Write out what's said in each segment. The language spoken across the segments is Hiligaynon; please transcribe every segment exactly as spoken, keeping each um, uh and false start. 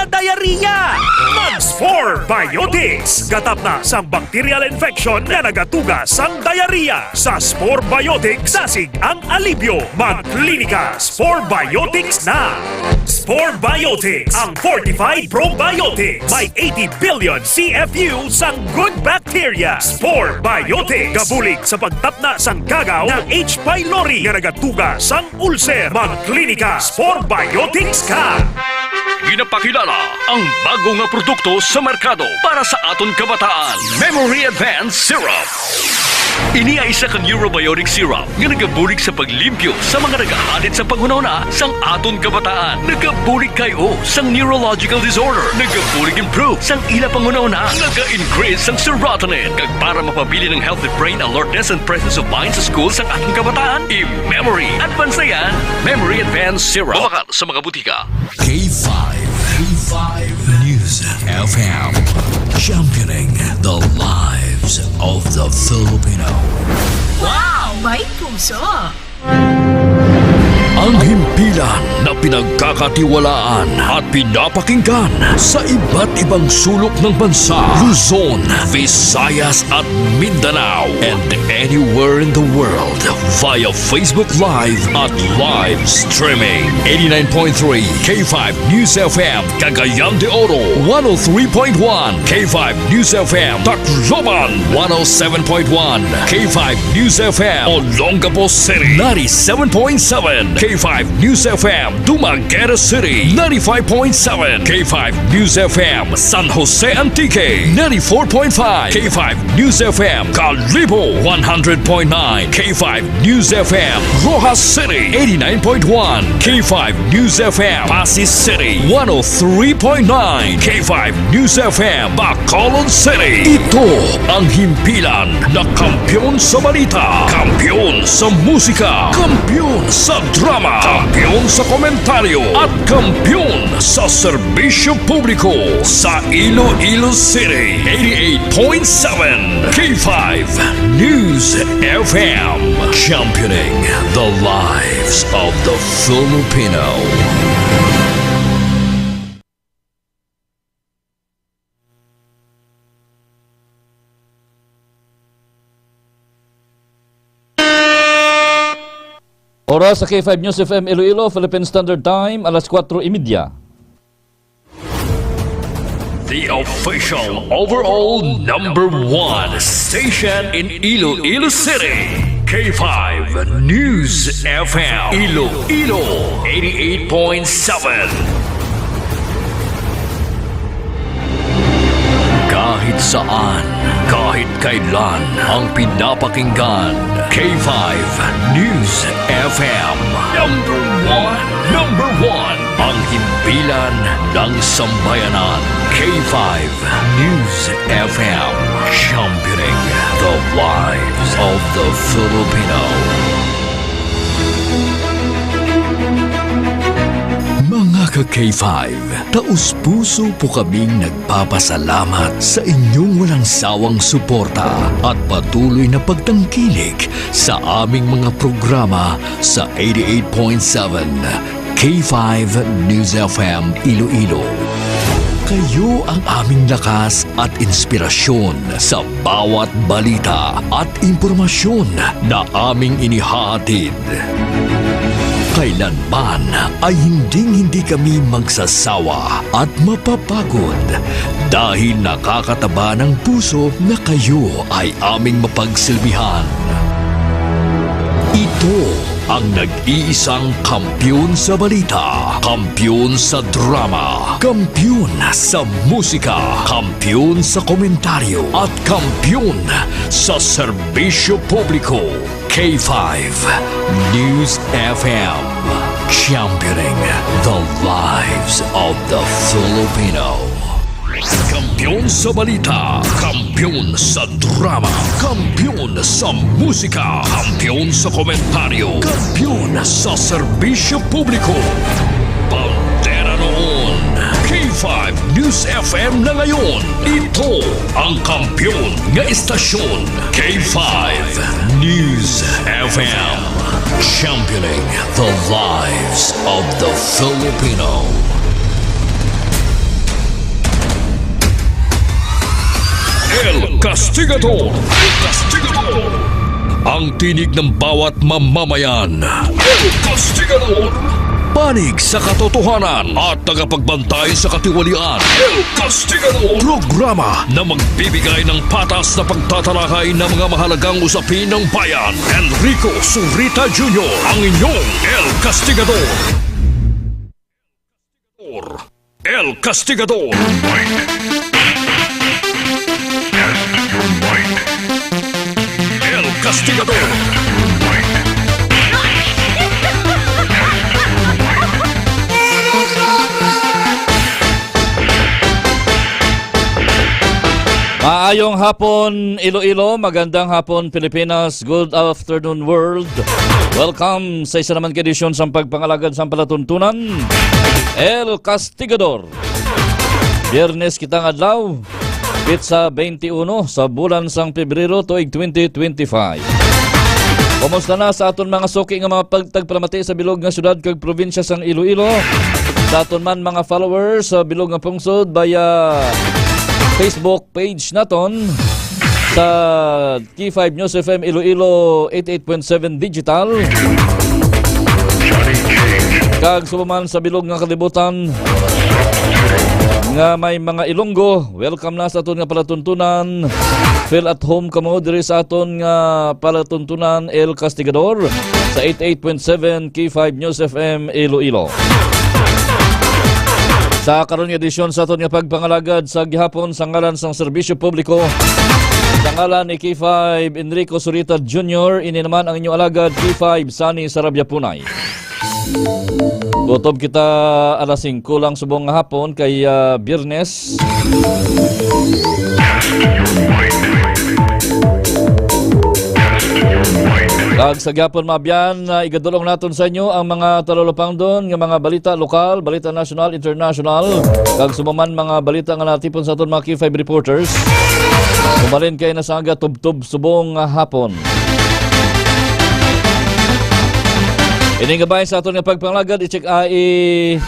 diarrhea. Mag Spore Biotics. Gatapna sang bacterial infection nga nagatuga sang diarrhea. Sa Spore Biotics, dasig ang alibyo. Magklinika Spore Biotics na. Spore Biotics, ang fortified probiotics. May eighty billion C F U sang good bacteria. Spore Biotics. Gabulig sa pagtapna sang gagaw nga H. pylori nga nagatuga sang ulcer. Magklinika Spore Biotics ka. Ginapakilala ang bago nga produkto sa merkado para sa aton kabataan, Memory Advance Syrup. Ini ay isa ka neurobiotic syrup nga nagabulig sa paglimpyo sa mga nagahadit sa panghunahuna sang aton kabataan. Nagabulig kay o sang neurological disorder. Nagabulig improve sang ila panghunahuna. Naga-increase sang serotonin. Kag para mapabilin ang healthy brain alertness and presence of mind sa school sang aton kabataan, i-Memory Advance na yan. Memory Advance Syrup. Mabakal sa mga butika. K five, K five News F M, championing the lives of the Filipino. Wow! May puso! Ang himpilan na pinagkakatiwalaan at pinapakinggan sa iba't ibang sulok ng bansa, Luzon, Visayas at Mindanao, and anywhere in the world via Facebook Live at live streaming. Eighty-nine point three K five News F M, Cagayan de Oro, one oh three point one K five News F M, Tacloban, one oh seven point one K five News F M, Olongapo City, ninety-seven point seven K five News F M, Dumaguete City, ninety-five point seven K five News F M, San Jose Antique, ninety-four point five K five News F M, Kalibo, one hundred point nine K five News F M, Roxas City, eighty-nine point one K five News F M, Passi City, one oh three point nine K five News F M, Bacolod City. Ito ang himpilan na kampiyon sa balita, kampiyon sa musika, kampiyon sa drama, kampiyon sa komentaryo, at kampiyon sa serbisyo publiko sa Iloilo City. Eighty-eight point seven K five News F M, championing the lives of the Filipino. Oras sa K five News F M Iloilo, Philippine Standard Time, alas kuwatro y media. The official overall number one station in Iloilo City, K five News F M, Iloilo, eighty-eight point seven. Kahit saan, kahit kailan, ang pinapakinggan, K five News F M. Number one, number one, ang himpilan ng sambayanan, K five News F M, championing the lives of the Filipino. Mga ka-K five, taos-puso po kaming nagpapasalamat sa inyong walang sawang suporta at patuloy na pagtangkilik sa aming mga programa sa eighty-eight point seven K five News F M Iloilo. Kayo ang aming lakas at inspirasyon sa bawat balita at impormasyon na aming inihahatid. Kailanman ay hinding-hindi kami magsasawa at mapapagod dahil nakakataba ng puso na kayo ay aming mapagsilbihan. Ito ang nag-iisang kampiyon sa balita, kampiyon sa drama, kampiyon sa musika, kampiyon sa komentaryo, at kampiyon sa serbisyo publiko. K five News F M, championing the lives of the Filipino. Kampiyon sa balita, kampiyon sa drama, kampiyon sa musika, kampiyon sa komentaryo, kampiyon sa serbisyo publiko. Bandera noon, K five News F M na ngayon. Ito ang kampiyon nga istasyon, K five News F M. Championing the lives of the Filipino. Kastigador. Kastigador. Ang tinig ng bawat mamamayan. El Kastigador. Panig sa katotohanan at tagapagbantay sa katiwalian. El Kastigador. Programa na magbibigay ng patas na pagtatalakay ng mga mahalagang usapin ng bayan. Enrico Zurita Junior, ang inyong El Kastigador. El Castigador. El Castigador. Maayong hapon, Iloilo. Magandang hapon, Pilipinas. Good afternoon, world. Welcome sa isa naman ka edisyon sa pagpangalagad sa palatuntunan, El Castigador. Biyernes kita nga adlaw, petsa twenty-one sa bulan sang Pebrero, tuig twenty twenty-five. Kumusta na sa aton mga suki nga mga pagtagpalamati sa bilog nga syudad kag probinsya sang Iloilo? Sa aton man mga followers sa bilog nga pungsod via Facebook page naton sa K five News F M Iloilo eighty-eight point seven Digital. Kag subong man sa bilog nga kalibutan nga may mga Ilonggo, welcome na sa aton nga palatuntunan. Feel at home kamo diri sa aton nga palatuntunan, El Castigador, sa eighty-eight point seven K five News F M Iloilo. Sa karon nga edisyon sa aton nga pagpangalagad sa gihapon, sa ngalan sang serbisyo publiko, sa ngalan ni K five Enrico Zurita Junior, ini naman ang inyong alagad, K five Sunny Sarabia Punay. Kutob kita alas singko lang subong nga hapon kay, ah, Biyernes. Kag sa gihapon, mga abyan, ah, igadulong naton sa inyo ang mga talulupangdon nga mga balita lokal, balita nasyonal, internasyonal, kag subong man mga balita nga natipon sa aton mga K five reporters. Umalin kay na sa aga tubtob subong nga hapon. Ini nga bahin sa aton nga pagpangalagad, i-check, ah, i-,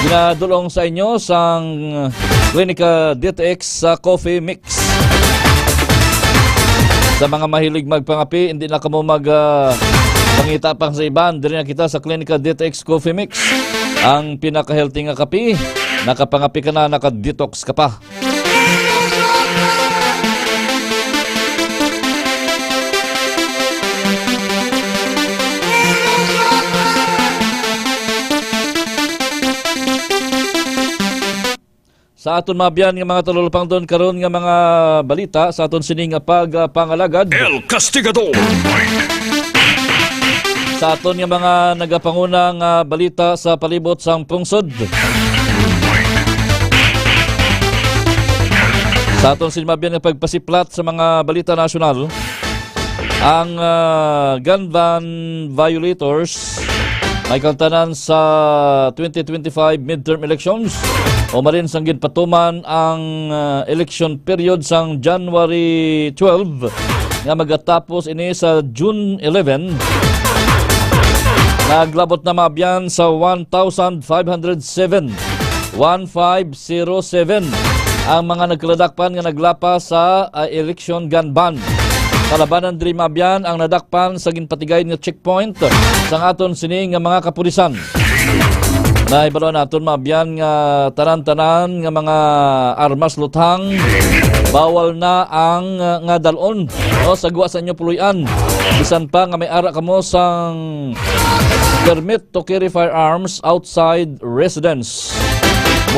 ginadulong sa inyo sang Klinika D T X sa Coffee Mix. Sa mga mahilig magpangapi, hindi na kamo mag, ah, pangita pang sa iban. Diri na kita sa Klinika D T X Coffee Mix. Ang pinaka-healthy nga kape, nakapangapi ka na, naka-detox ka pa. Sa aton mga abyan nga mga talulupangdon, karon nga mga balita sa aton sining pagpangalagad. El Castigador. Sa aton nga mga nagapanguna nga balita sa palibot sang pungsod. Sa aton sining mga abyan nga pagpasiplat sa mga balita nasyonal, ang, ah, gun ban violators may kaltanan sa twenty twenty-five midterm elections, o marin sang ginpatuman ang, ah, election period sang January twelve nga magatapos ini sa June eleven. Naglabot na, mga abyan, sa one thousand five hundred seven, one five zero seven ang mga nagkaladakpan nga naglapas sa, ah, election gun ban. Kalabanan diri, mga abyan, ang nadakpan sa ginpatigay nga checkpoint sang aton sini nga mga kapulisan. Nahibalo naton, mga abyan, nga tanan-tanan nga mga armas luthang bawal na ang, ah, nga dal-on, no, sa gwa sa inyo puloy-an. Bisan pa nga may ara kamo sang permit to carry firearms outside residence.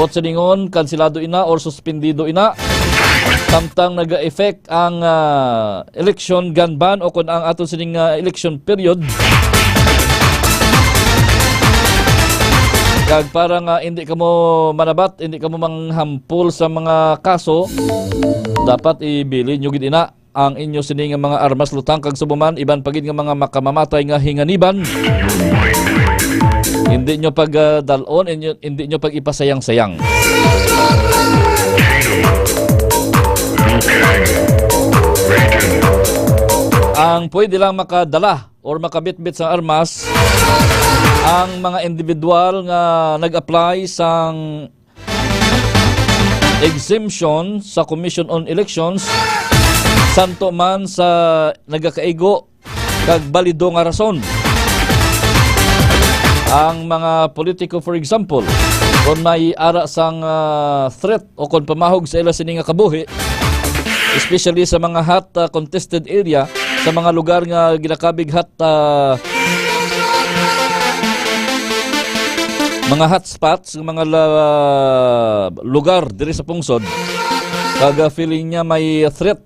Buot silingon, kansilado ina or suspendido ina. Samtang naga-effect ang, ah, election gun ban o kon ang aton sining, ah, election period. Kag para nga hindi kamo manabat, hindi kamo manghampol sa mga kaso, dapat ibilin nyo gid ina ang inyo sini nga mga armas lutang kag subo man iban pa gid nga mga makamamatay nga hinganiban. Hindi nyo pag, ah, dal-on, inyo, hindi nyo pag ipasayang-sayang. Ang pwede lang makadala or makabitbit sa armas ang mga individual nga nag-apply sang exemption sa Commission on Elections, santo man sa nagakaigo kag balido nga rason. Ang mga politiko, for example, kung may ara sang, ah, threat o kung pamahog sa ila sini nga kabuhi, especially sa mga hot, ah, contested area, sa mga lugar nga ginakabig hot, ah, mga hotspots, mga la-, lugar diri sa pungsod, kag, ah, feeling niya may threat,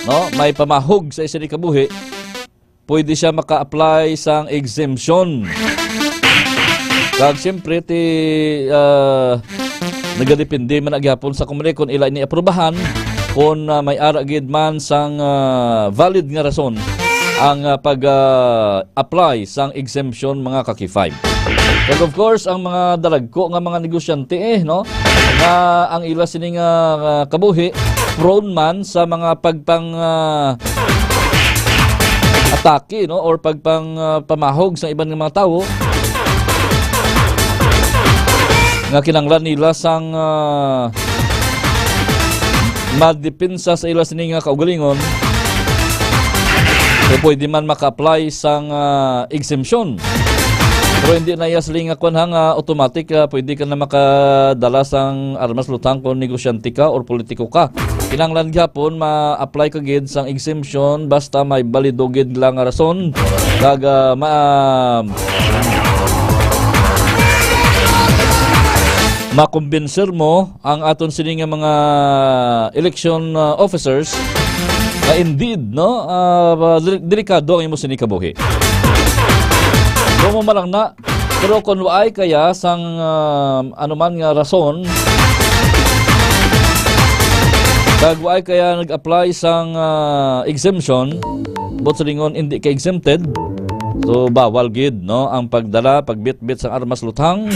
no, may pamahog sa iya sini kabuhi, pwede siya maka-apply sang exemption. Kag siyempre, ti, ah, nagadepende man na gihapon sa komune kung ila ini aprubahan, kung, ah, may ara gid man sang, ah, valid nga rason ang, ah, pag, ah, apply sang exemption, mga ka-K five. Kag of course, ang mga dalagko nga mga negosyante, eh, no, nga ang ila sini nga, ah, kabuhi prone man sa mga pagpang, ah, atake, no, or pagpang, ah, pamahog sa iban nga mga tawo nga kinahanglan nila sang, ah, madepensa sa ila sini nga kaugalingon, so pwede man maka-apply sang, ah, exemption. Pero hindi na iya sila nga kwan, ha, nga automatic, ah, pwede ka na makadala sang armas luthang kung negosyante ka or politiko ka. Kinahanglan gyapon ma-apply ka gid sang exemption basta may balido gid lang nga rason. Kag, ah, ma-, makumbinser mo ang aton sini nga mga election, ah, officers nga indeed, no, ah, deli-, delikado ang imo sini kabuhi. Kung mo man lang na, pero kung waay kaya sang, ah, anuman nga rason, kag waay kaya nag-apply sang, ah, exemption, buot silingon, hindi ka exempted. So, bawal gid, no, ang pagdala, pagbitbit sang armas luthang.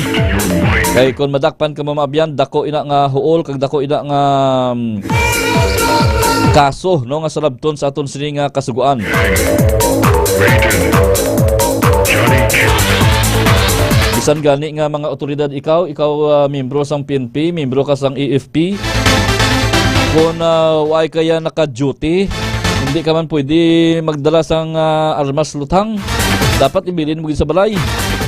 Kay kung madakpan ka, mga abyan, dako ina nga huol, kag dako ina nga, um, kaso, no, nga salabton sa aton sini nga kasugoan. Bisan gani nga mga otoridad ikaw, ikaw, ah, miyembro sang P N P, miyembro ka sang A F P, kung, ah, waay kaya naka-duty, hindi ka man pwede magdala sang, ah, armas luthang. Dapat ibilin mo gid sa balay.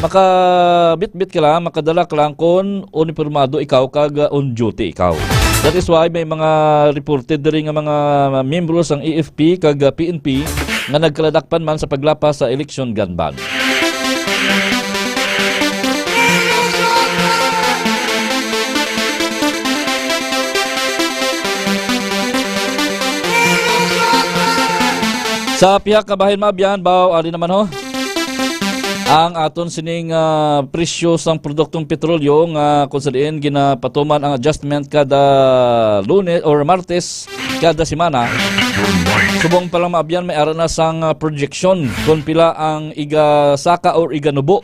Makabitbit ka lang, makadala ka lang kung unipormado ikaw kag, ah, on duty ikaw. That is why may mga reported diri nga mga miyembro sang A F P kag, ah, P N P nga nagkaladakpan man sa paglapas sa election gun ban. Sa pihak nga bahin, mga abyan, baw, ari naman ho ang aton sining, ah, presyo sang produktong petrolyo nga kung sa diin ginapatuman ang adjustment kada Lunes or Martes kada semana. Subong pa lang, mga abyan, may ara na sang, ah, projection kung pila ang igasaka or iganubo,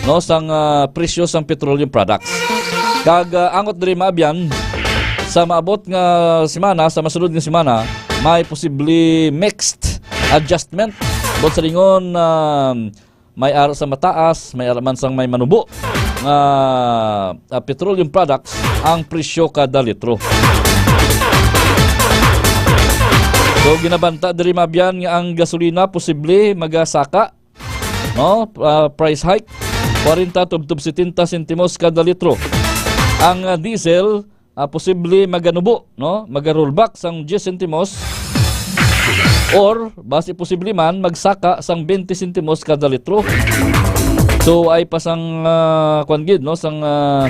no, sang, ah, presyo sang petroleum products. Kag, ah, angot diri, mga abyan, sa maabot nga semana, sa masunod nga semana, may posible mixed adjustment. Buot silingon, ah, may ara sa mataas, may ara man sang may manubo nga, ah, petroleum products ang presyo kada litro. So, ginabanta diri, mga abyan, nga ang gasolina posible magasaka, no? Ah, price hike, kwarenta tubtob setenta sentimos kada litro. Ang, ah, diesel, ah, posible maganubo, no? Maga-rollback sang diyes sentimos or basi posible man magsaka sang bente sentimos kada litro. So, ay pa sang, ah, kwan gid, no? Sang, ah,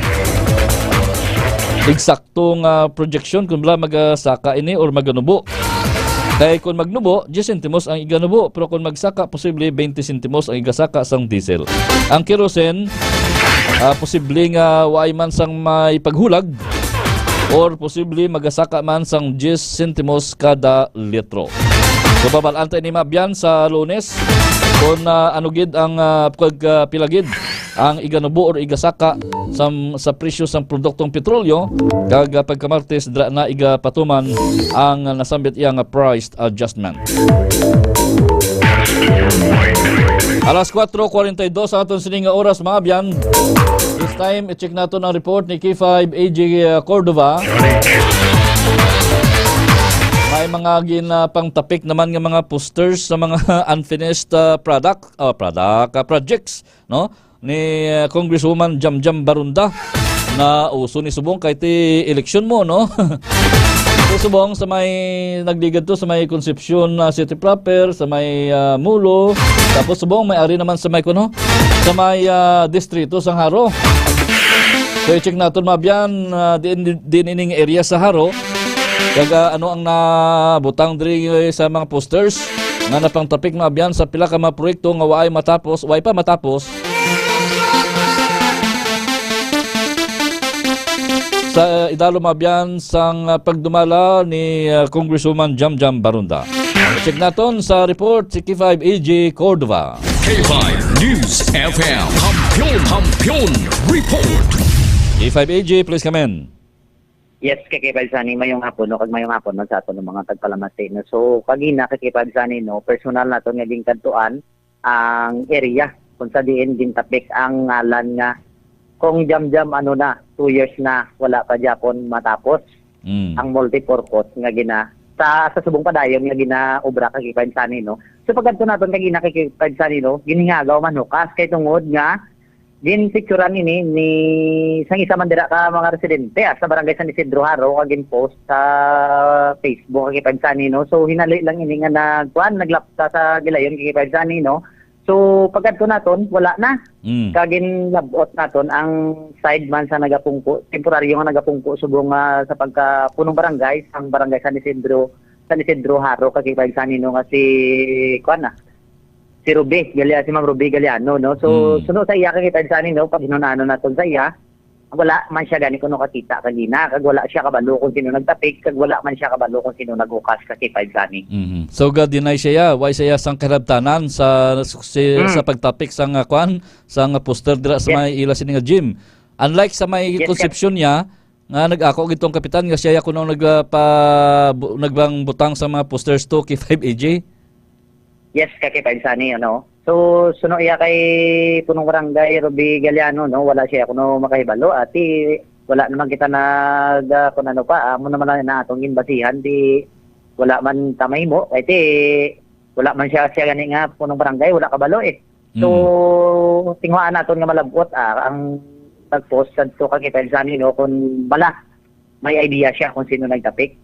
eksakto nga projection kung bala magasaka ini or maganubo. Kay kung magnubo, diyes sentimos ang iganubo, pero kung magsaka, posible bente sentimos ang igasaka sang diesel. Ang kerosene, ah, posible nga waay man sang may paghulag or posible magasaka man sang diyes sentimos kada litro. So, babal-an ta ini, mga abyan, sa Lunes kung, ah, ano gid ang, ah, pag, ah, pila gid ang iganubo or igasaka sa, sa presyo sang produktong petrolyo, kag, ah, pagka-Martes, dira na igapatuman ang, ah, nasambit iya nga price adjustment. Alas kuwatro kuwarenta y dos sa aton sining nga oras, mga abyan. This time, i-check naton ang report ni K five A J Cordova. May mga ginapangtapik naman nga mga posters sa mga unfinished, ah, product, ah, product, ah, projects, no? Ni, ah, Congresswoman Jamjam Barunda na uso ni subong kay ti eleksyon mo, no? Ti subong sa may nagligad to sa may Concepcion, ah, City Proper, sa may, ah, Mulo, tapos subong may ari naman sa may kuno, sa may, ah, distrito sang Jaro. So, i-check naton, mabyan, ah, diin, diin ining area sa Jaro. Kag, ah, ano ang nabutang diri, eh, sa mga posters nga napangtapik, mabyan, sa pila ka mga proyekto nga waay matapos, waay pa matapos. Sa, ah, idalom, mabyan, sang, ah, pagdumala ni, ah, Congresswoman Jamjam Barunda. Check naton sa report si K five A J Cordova. K five News F M. Kampiyon, Kampiyon Report. K five A J, please come in. Yes, K K five Sunny, mayong hapon, no? Kag mayong hapon man sa aton nga mga tagpalamati, no? So, kagina, K K five Sunny, no, personal naton nga ginkadtuan ang area kung sa diin gintapik ang ngalan nga Kong Jamjam, ano na, two years na, wala pa gyapon matapos Mm. ang multipurpose nga gina-, sa, sa subong padayon nga ginaobra, K K five Sunny, no? So, pagkadto naton kagina, K K five Sunny, no, ginhingagaw man hukas kay tungod nga ginpicturan ini ni sang isa man dira ka mga residente, ah, sa Barangay San Isidro Jaro, kag ginpost sa Facebook, K K five Sunny, no? So, hinali lang ini nga nagkuan, naglapta sa gilayon, K K five Sunny, no? So, pagkadto naton, wala na. Mm. Kag ginlab-ot naton ang side man sa nagapungko, temporaryo nga nagapungko subong, ah, sa pagka punong barangay, sang Barangay San Isidro, San Isidro Jaro, K K five Sunny, no, nga si, kuan na, si Ruby Galiano, si Ma'am Ruby Galiano, no? So, Mm. suno sa iya, K K five Sunny, no, pag hinun-anon naton sa iya, wala man siya gani kuno kakita kagina, kag wala siya kabalo kung sino nagtapik, kag wala man siya kabalo kung sino naghukas, K K five Sunny. Mhm. So, ga-deny siya, wala siya sang karabtanan sa, si-, Mm. sa pagtapik sa nga kwan, sa nga poster dira sa Yes. may ila sini nga gym. Unlike sa may Yes, Concepcion niya, nga nag-ako gid tong kapitan nga siya kuno nagpa-, bu-, nagbang butang sa mga posters to, K five A J. Yes, K K five Sunny, ano. So, suno iya kay punong barangay Ruby Galiano, no, wala siya kuno makahibalo. Ati, wala naman kita nag, ah, kung ano pa, amo naman lang na atong ginbasihan, di wala man ta mahimo. Kay ti, wala man siya, siya gani nga punong barangay, wala kabalo, eh. So, Mm. tinguhaan naton nga malab-ot, ah, ang nag-post sadto kay K K five Sunny, no, kung bala, may idea siya kung sino nagtapik.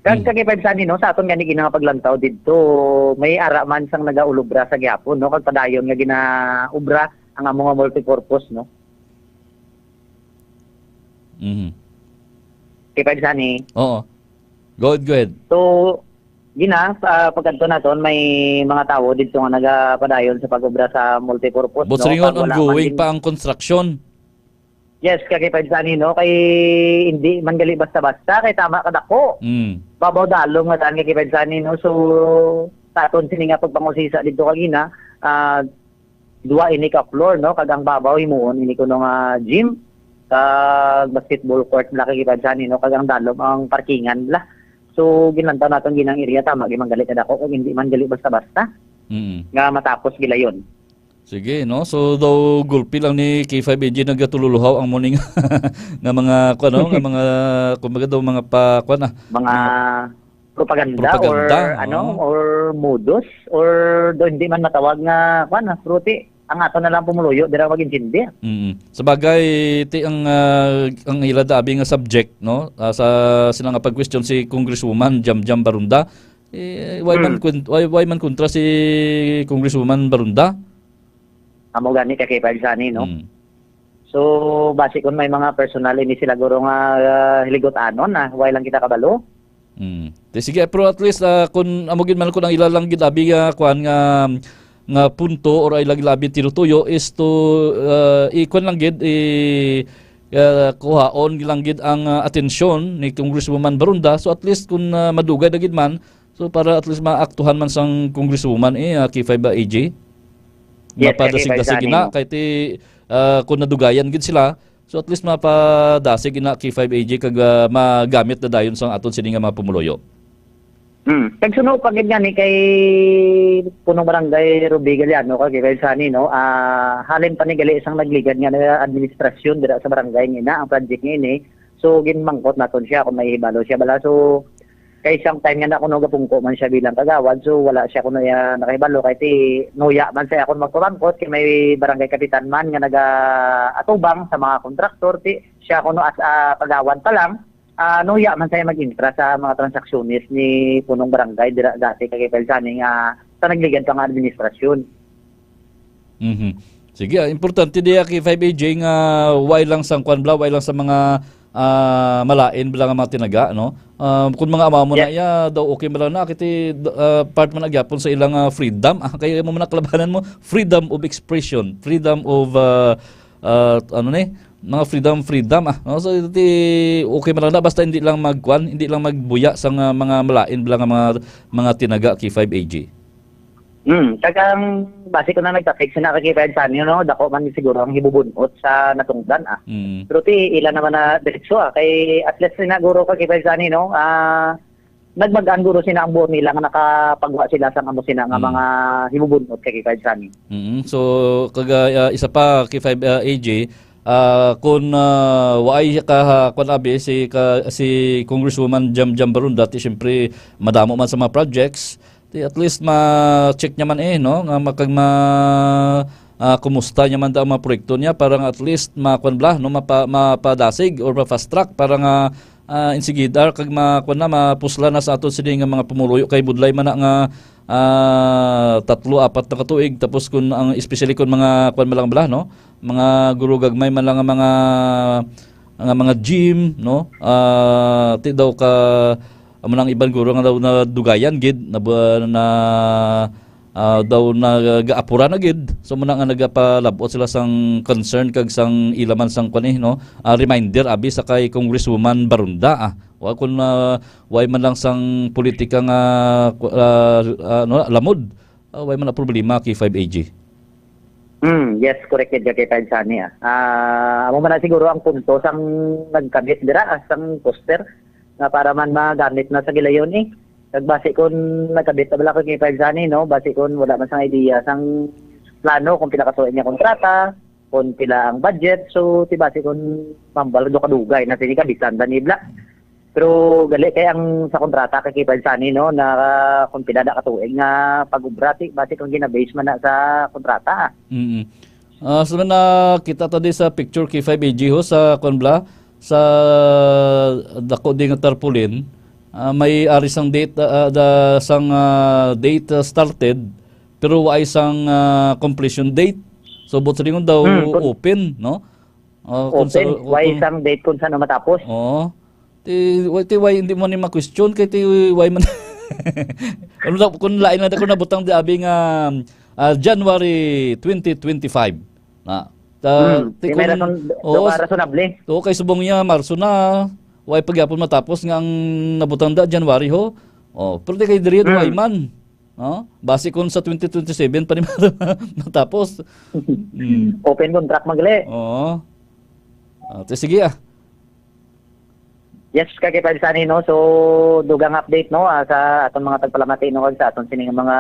Kag Hmm. K K five Sunny, no, sa aton gani gina nga paglantaw didto, may ara man sang nagaulobra sa gihapon, no, kag padayon nga ginaobra ang amo nga multipurpose, no. Mhm. K K five Sunny. Oo. Go ahead, go ahead. So, gina, ah, pagkadto naton, may mga tawo didto nga nagapadayon sa pag-obra sa multipurpose, But no, sa ringon, kag wala man ongoing din pa ang construction. Yes, K K five Sunny, no? Kay hindi man gali basta-basta, kay tama kadako. Mm. Babaw dalom nga daan, K K five Sunny, no? So, sa aton sini nga pagpangusisa didto kagina, ah, dua ini ka floor, no? Kag ang babaw himuon ini kuno nga gym, kag basketball court bala, K K five Sunny, no? Kag ang dalom ang parkingan bala. So, ginlantaw naton ginang area, tama, di man gali kadako, kag hindi man gali basta-basta Mm. nga matapos gilayon. Sige, no? So, daw gulpi lang ni K five A J nagatululuhaw ang morning nga mga, kuwan, no? Nga mga, kumbaga daw, mga pa, kuwan, ah, Mga mga propaganda propaganda, or, ano, oo. or modus, or do hindi man matawag nga, kuwan, ah, pero ti, ang ato na lang pumuluyo, dira mag-intindi. Mm. Sa bagay, ti ang, ah, ang ila dabi nga subject, no? Ah, sa sila nga pag-question si Congresswoman Jam Jam Barunda, eh, why man Hmm. kun-, why, why man kontra si Congresswoman Barunda? Amo gani ka kay Pag Sunny, no? Mm. So, basi kung may mga personal ini sila guro nga, ah, hiligot-anon na, why lang kita kabalo? Mm. Te, sige, pero at least, ah, kung amo gid man, kung ang ila lang gid abi nga, kuan nga, nga punto or ay lagi labi tinutuyo is to, ah, i-, kuan lang gid, i-, ah, kuhaon lang gid ang, ah, atensyon ni Congresswoman Barunda. So at least kung, ah, madugay na gid man, so para at least maaktuhan man sang Congresswoman, eh, ah, K five ba, A J? Yes, Mapadasig-dasig K five Sunny, ina, no? Kay ti, ah, kung nadugayan gid sila, so at least mapadasig ina K five A J kag, ah, magamit na dayon sang aton sini nga mga pumuluyo. Hmm. Kag suno pa gid gani kay Punong Barangay Ruby Galiano kag kay Sunny, no? Ah, halin pa ni gali isang nagligad nga administrasyon dira sa barangay nga ina ang project nga ini. So, ginmangkot naton siya kung may hibalo siya bala. So, kay sang time nga na kuno gapungko man siya bilang kagawad, so wala siya kuno iya nakahibalo kay ti nuya man sa akon magpamangkot kay may barangay kapitan man nga nagaatubang sa mga kontraktor, ti siya kuno as a kagawad pa lang, ah, nuya man siya mag-intra sa mga transaksyones ni punong barangay dira dati kay Kay Sani nga sa nagligad pa nga administrasyon. Mhm. Sige, ah, importante diya kay five A J nga way lang sang kwan bala, way lang sa mga, ah, malain bala nga mga tinaga, no? Ah, kung mga amaw mo na, yeah, iya, daw okay man lang na, kiti, ah, part man na gyapon sa ilang, ah, freedom. Ah, kay mo man na kalabanan mo, freedom of expression, freedom of, ah, ah, ano ni, mga freedom, freedom, ah, no? So, ti, okay man lang na, basta hindi lang magkwan, hindi lang magbuya sa nga mga malain bala nga mga, mga tinaga kay five A J. Hmm, kag ang base ko na nagtapik sa nakakita sa inyo, no? Dako man siguro ang hibubunot sa natungdan, ah. Mm. Pero ti, ila naman na diretso, ah. Kay at least sinaguro ka kay Sani, no? Ah, nagmagaan guro sina ang buot nila nga nakapagwa sila sa amo sina nga, mm, mga hibubunot kay Sani. Mm. So, kaga, ah, isa pa kay five, ah, A J, ah, kun, ah, waay ka, ah, kun abi si ka, si Congresswoman Jam Jam Barunda, ti siyempre madamo man sa mga projects, Ti at least ma-check niya man eh, no? Nga makag ma, ah, kumusta niya man daw ang mga proyekto niya para nga at least makuan bala, no? Mapa-, mapadasig or ma-fast track para nga, ah, insigida kag makuan na, mapusla na sa aton sini nga mga pumuluyo kay budlay man na nga, ah, tatlo, apat na ka tuig. Tapos kun ang, especially kun mga kuan man lang bala, no? Mga guro gagmay man lang nga mga, nga mga gym, no? Ah, ti daw ka, amo nang iban guro nga daw nadugayan gid, na, na, ah, daw nagaapura na gid. So, muna nga nagapalabot sila sang concern kag sang ila man sang kwan eh, no? Ah, reminder abi sa kay Congresswoman Barunda, ah. Wa kun, ah, way man lang sang politika nga, ah, ah, ano, lamod. Ah, way man na problema kay five A G. Hmm, yes, correct gid ka kay Five Sunny, ah. Ah, amo man na siguro ang punto sang nagkabit dira, ah, sang poster nga para man magamit na sa gilayon, eh. Kag basi kun nagkabit na bala kay Five Sunny, no? Basi kun wala man sang idea sang plano kung pila ka tuig nga kontrata, kung pila ang budget, so ti basi kun mambal do kadugay na sini kabitan ba ni bla. Pero gali kay ang sa kontrata kay Kipad Sani, no, na kung pila na ka tuig nga pag-obra, ti, basi kung gina-base man na sa kontrata. Mm. Ah, so nakita ta di sa picture kay five A G ho sa kwan bala, sa dako di nga tarpaulin, ah, may ari sang date, ah, da, sang, ah, date, ah, started, pero waay sang, ah, completion date. So, buot silingon daw, hmm, kun- open, no? Ah, kung sa, open, kung, way kung sang date kung saan matapos. Oo. Ti, way, ti, way, hindi mo ni ma-question kay ti, way man. Ano na, kung lain na, kung nabutang di abi nga, ah, January twenty twenty-five. Na. Ta, hmm, ti, di may kung, rason, do, oo, do ka rasonable. Oo, kay subong niya, Marso na, way pagyapon matapos nga ang nabutang da, January ho. Oh, pero di kay diri, hmm, way man. No? Basi kung sa twenty twenty-seven pa ni matapos. Mm. Open contract man gali. Oo. Ah, ti sige, ah. Yes, kay Kipad Sani, no? So, dugang update, no? Ah, sa aton mga tagpalamati, no? Kag sa aton sining mga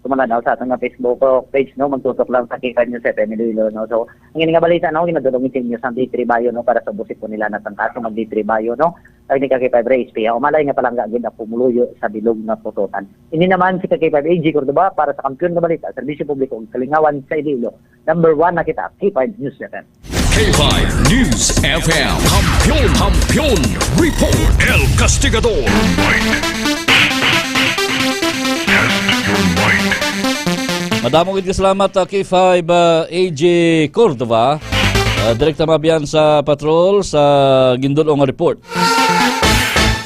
tumalanaw sa aton nga Facebook, oh, page, no? Magtutok lang sa Kipad News F M Iloilo, no? So, ang ini nga balita, no? Ginadulong sa inyo sa D three Bayo, no? Para sa busi po nila na tangkaso mag D three Bayo, no? Kag ni Kaki Padre H P, ha, umalay nga palangga gid ang pumuluyo sa bilog nga putotan. Ini naman si Kaki Padre A G Cordova para sa Kampiyon nga Balita, Serbisyo Publiko ug Kalingawan sa Iloilo. Number one na kita, K five News F M. K five News F M. Kampiyon, Kampiyon Report. El Castigador. Madamo gid ka salamat, ah, K five, ah, A J Cordova. Ah, direkta mabyan sa patrol sa gindul-ong nga report.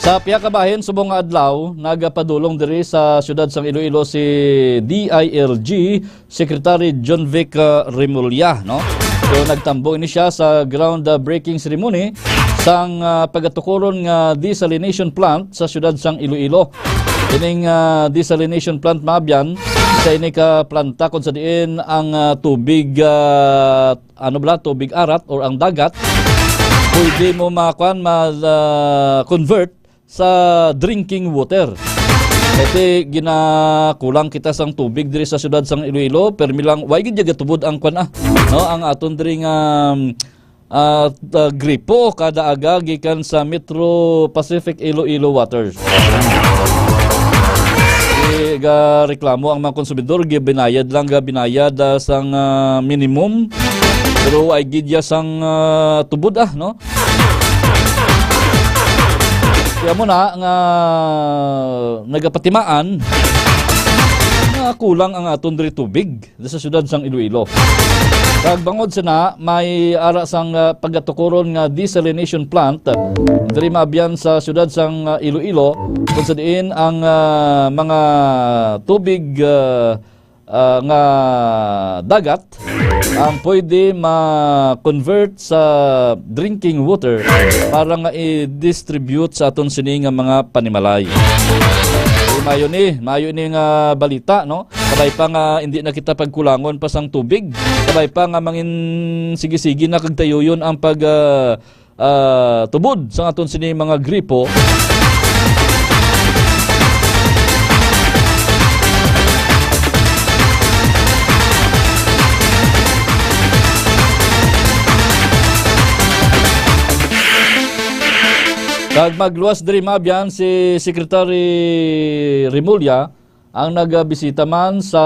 Sa pihak ka bahin, subong nga adlaw, nagapadulong diri sa siyudad sang Iloilo si D I L G Secretary John Vic, ah, Remulla, no? So, nagtambong ini siya sa groundbreaking ceremony sang, ah, pagatukuron nga desalination plant sa siyudad sang Iloilo. Ining, ah, desalination plant, maabyan, sa ini ka planta kung sa diin ang, ah, tubig, ah, ano bala, tubig arat or ang dagat, pwede mo makuan, ma, ah, convert sa drinking water. Kasi ginakulang kita sang tubig diri sa siyudad sang Iloilo, permi lang, way gid gatubod ang kuan, ah, no, ang aton diri nga, um, ah, ah, gripo kada aga gikan sa Metro Pacific Iloilo Waters. Gareklamo ang mga konsumidor, gibinayad lang, gabinayad, ah, sang, ah, minimum. Pero ay gid ya sang, ah, tubod, ah, no? Kaya mo na nga nagapatimaan nga kulang ang aton diri tubig sa siyudad sang Iloilo. Kag bangod sina, may ara sang, ah, pagatukuron nga desalination plant diri maabyan sa siyudad sang, ah, Iloilo, kung sa diin ang, ah, mga tubig, ah, ah, nga dagat ang pwede ma-convert sa drinking water para nga i-distribute sa aton sini nga mga panimalay. So, mayo ni, mayo ni nga balita, no? Kabay pa nga hindi na kita pagkulangon pa sang tubig. Kabay pa nga mangin sige-sige na kag tayuyon ang pag, ah, ah, tubod sang aton sini mga gripo. Kag magluwas diri maabyan si Secretary Remulla, ang nagabisita man sa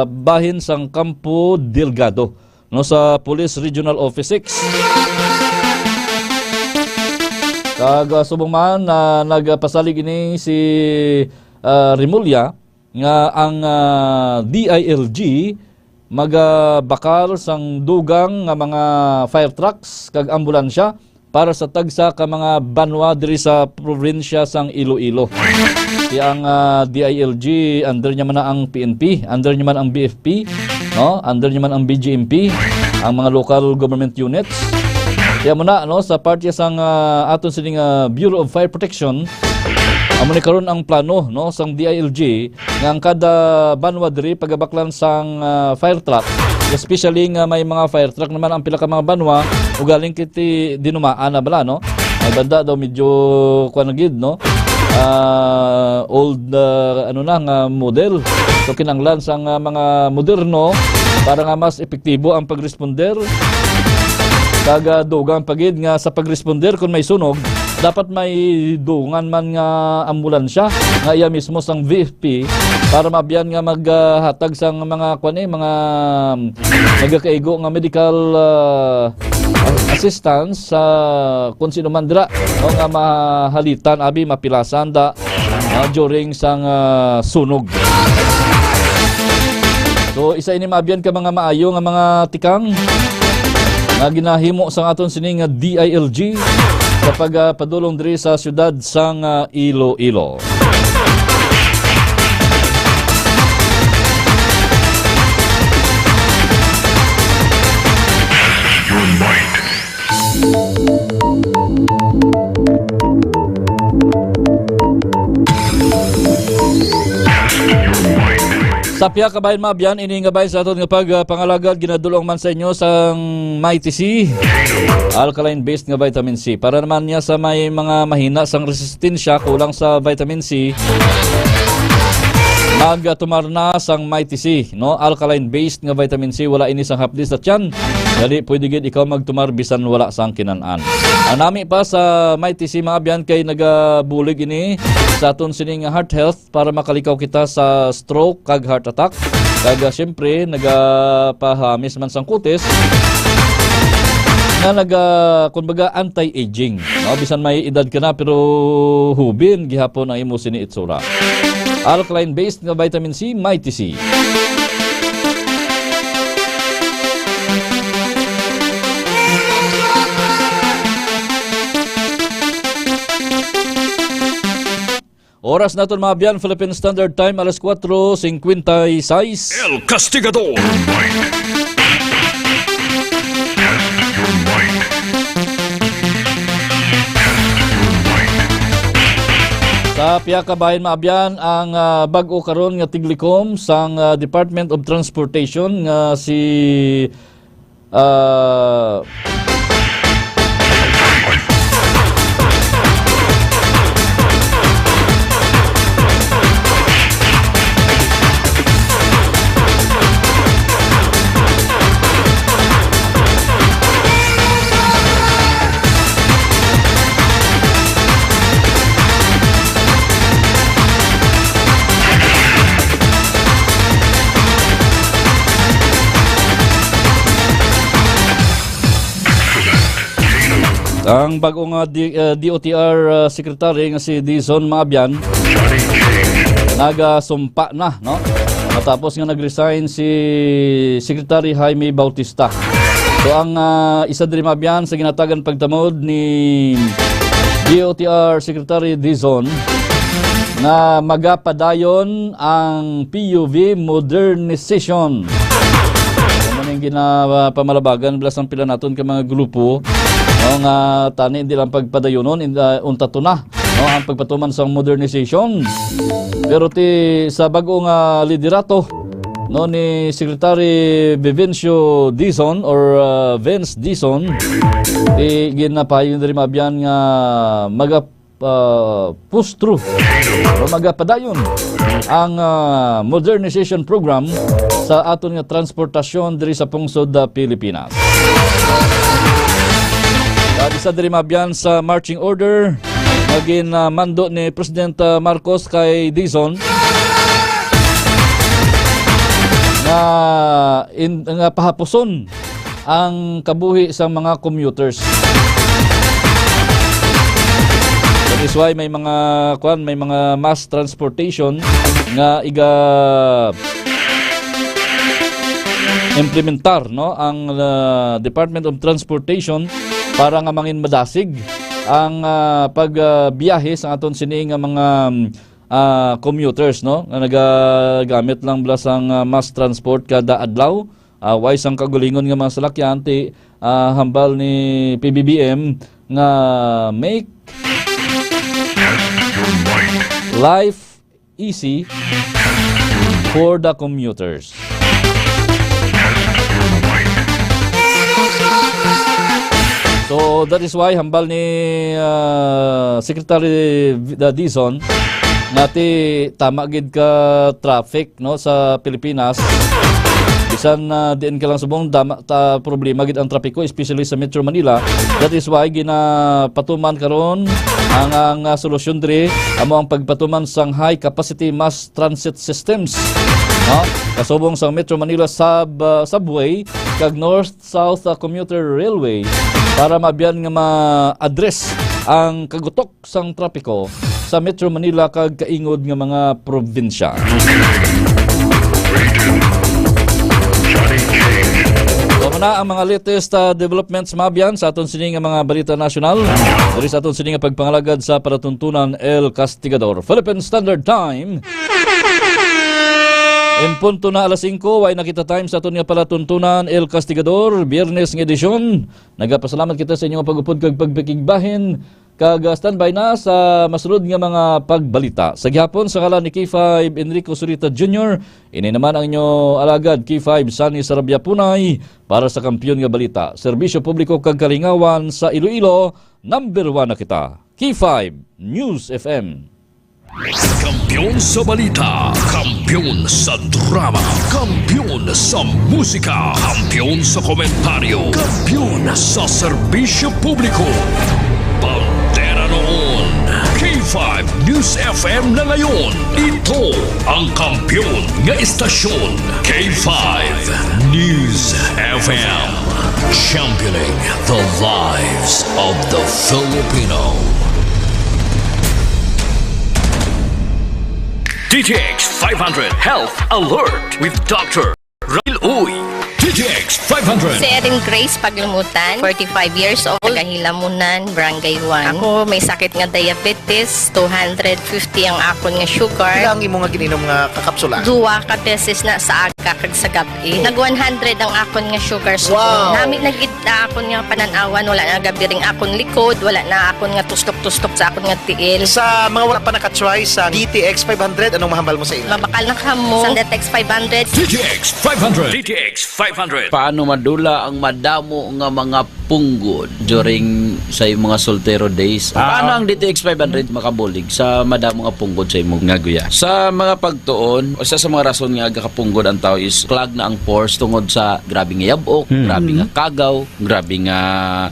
bahin sang Campo Delgado, no, sa Police Regional Office six. Kag, ah, subong man, ah, nagpasalig ini si, ah, Remulla nga ang, ah, D I L G magabakal sang dugang nga mga fire trucks kag ambulansya para sa tagsa ka mga banwa diri sa probinsya sang Iloilo. Kaya ang, ah, D I L G, under niya man na ang P N P, under niya man ang B F P, no? Under niya man ang B G M P, ang mga local government units. Kaya mo na, no, sa parte sang, ah, aton sining, ah, Bureau of Fire Protection, amo ni karon ang plano, no, sang D I L G nga ang kada banwa diri pagabaklan sang, ah, fire truck, especially nga may mga fire truck naman ang pila ka mga banwa, ugaling kiti dinumaan na bala, no? May banda daw medyo kuwan na gid, no? Ah, old, ah, ano na nga model. So, kinanglan sang, ah, mga moderno para nga mas epektibo ang pagresponder. Kag, ah, dugang pa gid nga sa pagresponder kung may sunog, dapat may dungan man nga ambulansya nga iya mismo sang V F P para maabyan nga maghatag sang mga, kwan, eh, mga, um, nagakaigo nga medical, ah, assistance sa kung sino man dira, no, nga mahalitan, abi, mapilasan da, no, during sang, ah, sunog. So, isa ini maabyan ka mga maayo nga mga tikang nga ginahimo sang aton sini nga D I L G sa pag, ah, padulong diri sa siyudad sang, ah, Iloilo. Sa pihak ka bahin, maabyan, ini nga bahin sa aton nga pag, ah, pangalagad, ginadul-ong man sa inyo sang Mighty C, alkaline-based nga vitamin C. Para naman niya sa may mga mahina sang resistensya, kulang sa vitamin C, magtumar na sang Mighty C, no? Alkaline-based nga vitamin C, wala ini sang hapdi sa tiyan. Gani, pwede gid ikaw magtumar bisan wala sang kinan-an. Ang nami pa sa Mighty C, maabyan, kay nagabulig ini sa aton sining heart health para makalikaw kita sa stroke kag heart attack. Kag, ah, siyempre, nagapahamis man sang kutis nga naga, kumbaga, anti-aging. No? Bisan may edad ka na, pero hubin gihapon ang imo sini itsura. Alkaline-based nga vitamin C, Mighty C. Oras naton, maabyan, Philippine Standard Time, alas kuwatro singkwenta y seis. El Castigador. Sa pihak ka bahin, maabyan, ang, ah, bag-o karon nga tiglikom sang, ah, Department of Transportation nga si, ah, Ang bag-o nga D-, uh, D O T R, uh, secretary nga si Dizon Maabyan nagasumpa na, no? Matapos nga nag-resign si Secretary Jaime Bautista. So ang, uh, isa diri, Maabyan, sa ginatagan pagtamod ni D O T R Secretary Dizon nga magapadayon ang P U V modernization. Ano ning ginapamalabagan, bilas ang pila naton ka mga grupo, no, nga tani hindi lang pagpadayunon, in-, ah, unta to na, no, ang pagpatuman sang modernization. Pero ti sa bag-o nga liderato, no, ni Secretary Vivencio Dizon or, ah, Vince Dizon, ti ginapayon diri, Maabyan, nga maga ah, push through o magapadayon ang, ah, modernization program sa aton nga transportasyon diri sa pungsod, ah, Pilipinas. Kag isa diri, Maabyan, sa marching order nga ginamando ni President, ah, Marcos kay Dizon nga in-, nga pahapuson ang kabuhi sa mga commuters. That is why may mga, kuan, may mga mass transportation nga iga implementar, no, ang, uh, Department of Transportation para nga mangin madasig ang, uh, pagbiyahe sa aton sini nga mga, um, ah, commuters, no, nga nagagamit lang bala sang, ah, mass transport kada adlaw. Ah, way sang kaugalingon nga mga salakyan, ti, ah, hambal ni P B B M nga make life easy for the commuters. So, that is why hambal ni, ah, Secretary V-, ah, Dizon nga ti tama gid ka traffic, no, sa Pilipinas. Bisan, ah, diin ka lang subong, dama, ta, problema gid ang trapiko, especially sa Metro Manila. That is why ginapatuman karon ang, ang, ah, solusyon diri amo ang pagpatuman sang high capacity mass transit systems, no? Kasubong sang Metro Manila Sub-, ah, Subway kag North-South, ah, Commuter Railway para maabyan nga ma-address ang kagutok sang trapiko sa Metro Manila kag kaingod nga mga probinsya. Amo na ang mga latest, ah, developments maabyan sa aton sini nga mga balita nasyonal. Diri sa aton sini nga pagpangalagad sa palatuntunan, El Castigador. Philippine Standard Time. En punto na alas singko, way na kita time sa aton nga palatuntunan, El Castigador, Biyernes nga edisyon. Nagapasalamat kita sa inyo nga pag-upod kag pagpakigbahin, kag, ah, standby na sa masunod nga mga pagbalita. Sa gihapon, sa ngalan ni K five Enrico Zurita Junior, ini naman ang inyo alagad, K five Sunny Sarabia Punay, para sa Kampiyon nga Balita, Serbisyo Publiko kag Kalingawan sa Iloilo. Number one na kita, K five News F M. Kampiyon sa balita, kampiyon sa drama, kampiyon sa musika, kampiyon sa komentaryo, kampiyon sa serbisyo publiko. Bandera noon, K five News F M na ngayon. Ito ang kampiyon nga istasyon, K five News F M. Championing the lives of the Filipino. D T X five hundred Health Alert with Doctor Rail Uy. D T X five hundred. Si Erin Grace Paglumutan, forty-five years old, taga Hilamunan, Barangay one. Ako may sakit nga diabetes, two hundred fifty ang akon nga sugar. Pila ang imo nga gininom nga kakapsula? Duwa ka beses na sa aga kag sa gab-i. Eh, nag one hundred ang akon nga sugar subong. Wow. Nami na gid na akon nga panan-awan, wala na gabiring akon likod, wala na akon nga tustok-tustok sa akon nga tiil. Sa mga wala pa nakatry sa D T X five hundred, anong mahambal mo sa ila? Mabakal na kamo sa D T X five hundred. D T X five hundred. D T X five hundred. Paano madula ang madamo nga mga punggod during sa iyong mga soltero days? Ah. Paano ang D T X five hundred makabulig sa madamo nga punggod sa imong nga guya? Sa mga pagtuon, isa sa mga rason nga gakapunggod ang tao is clog na ang pores tungod sa grabe nga yabok, hmm, grabe nga kagaw, grabe nga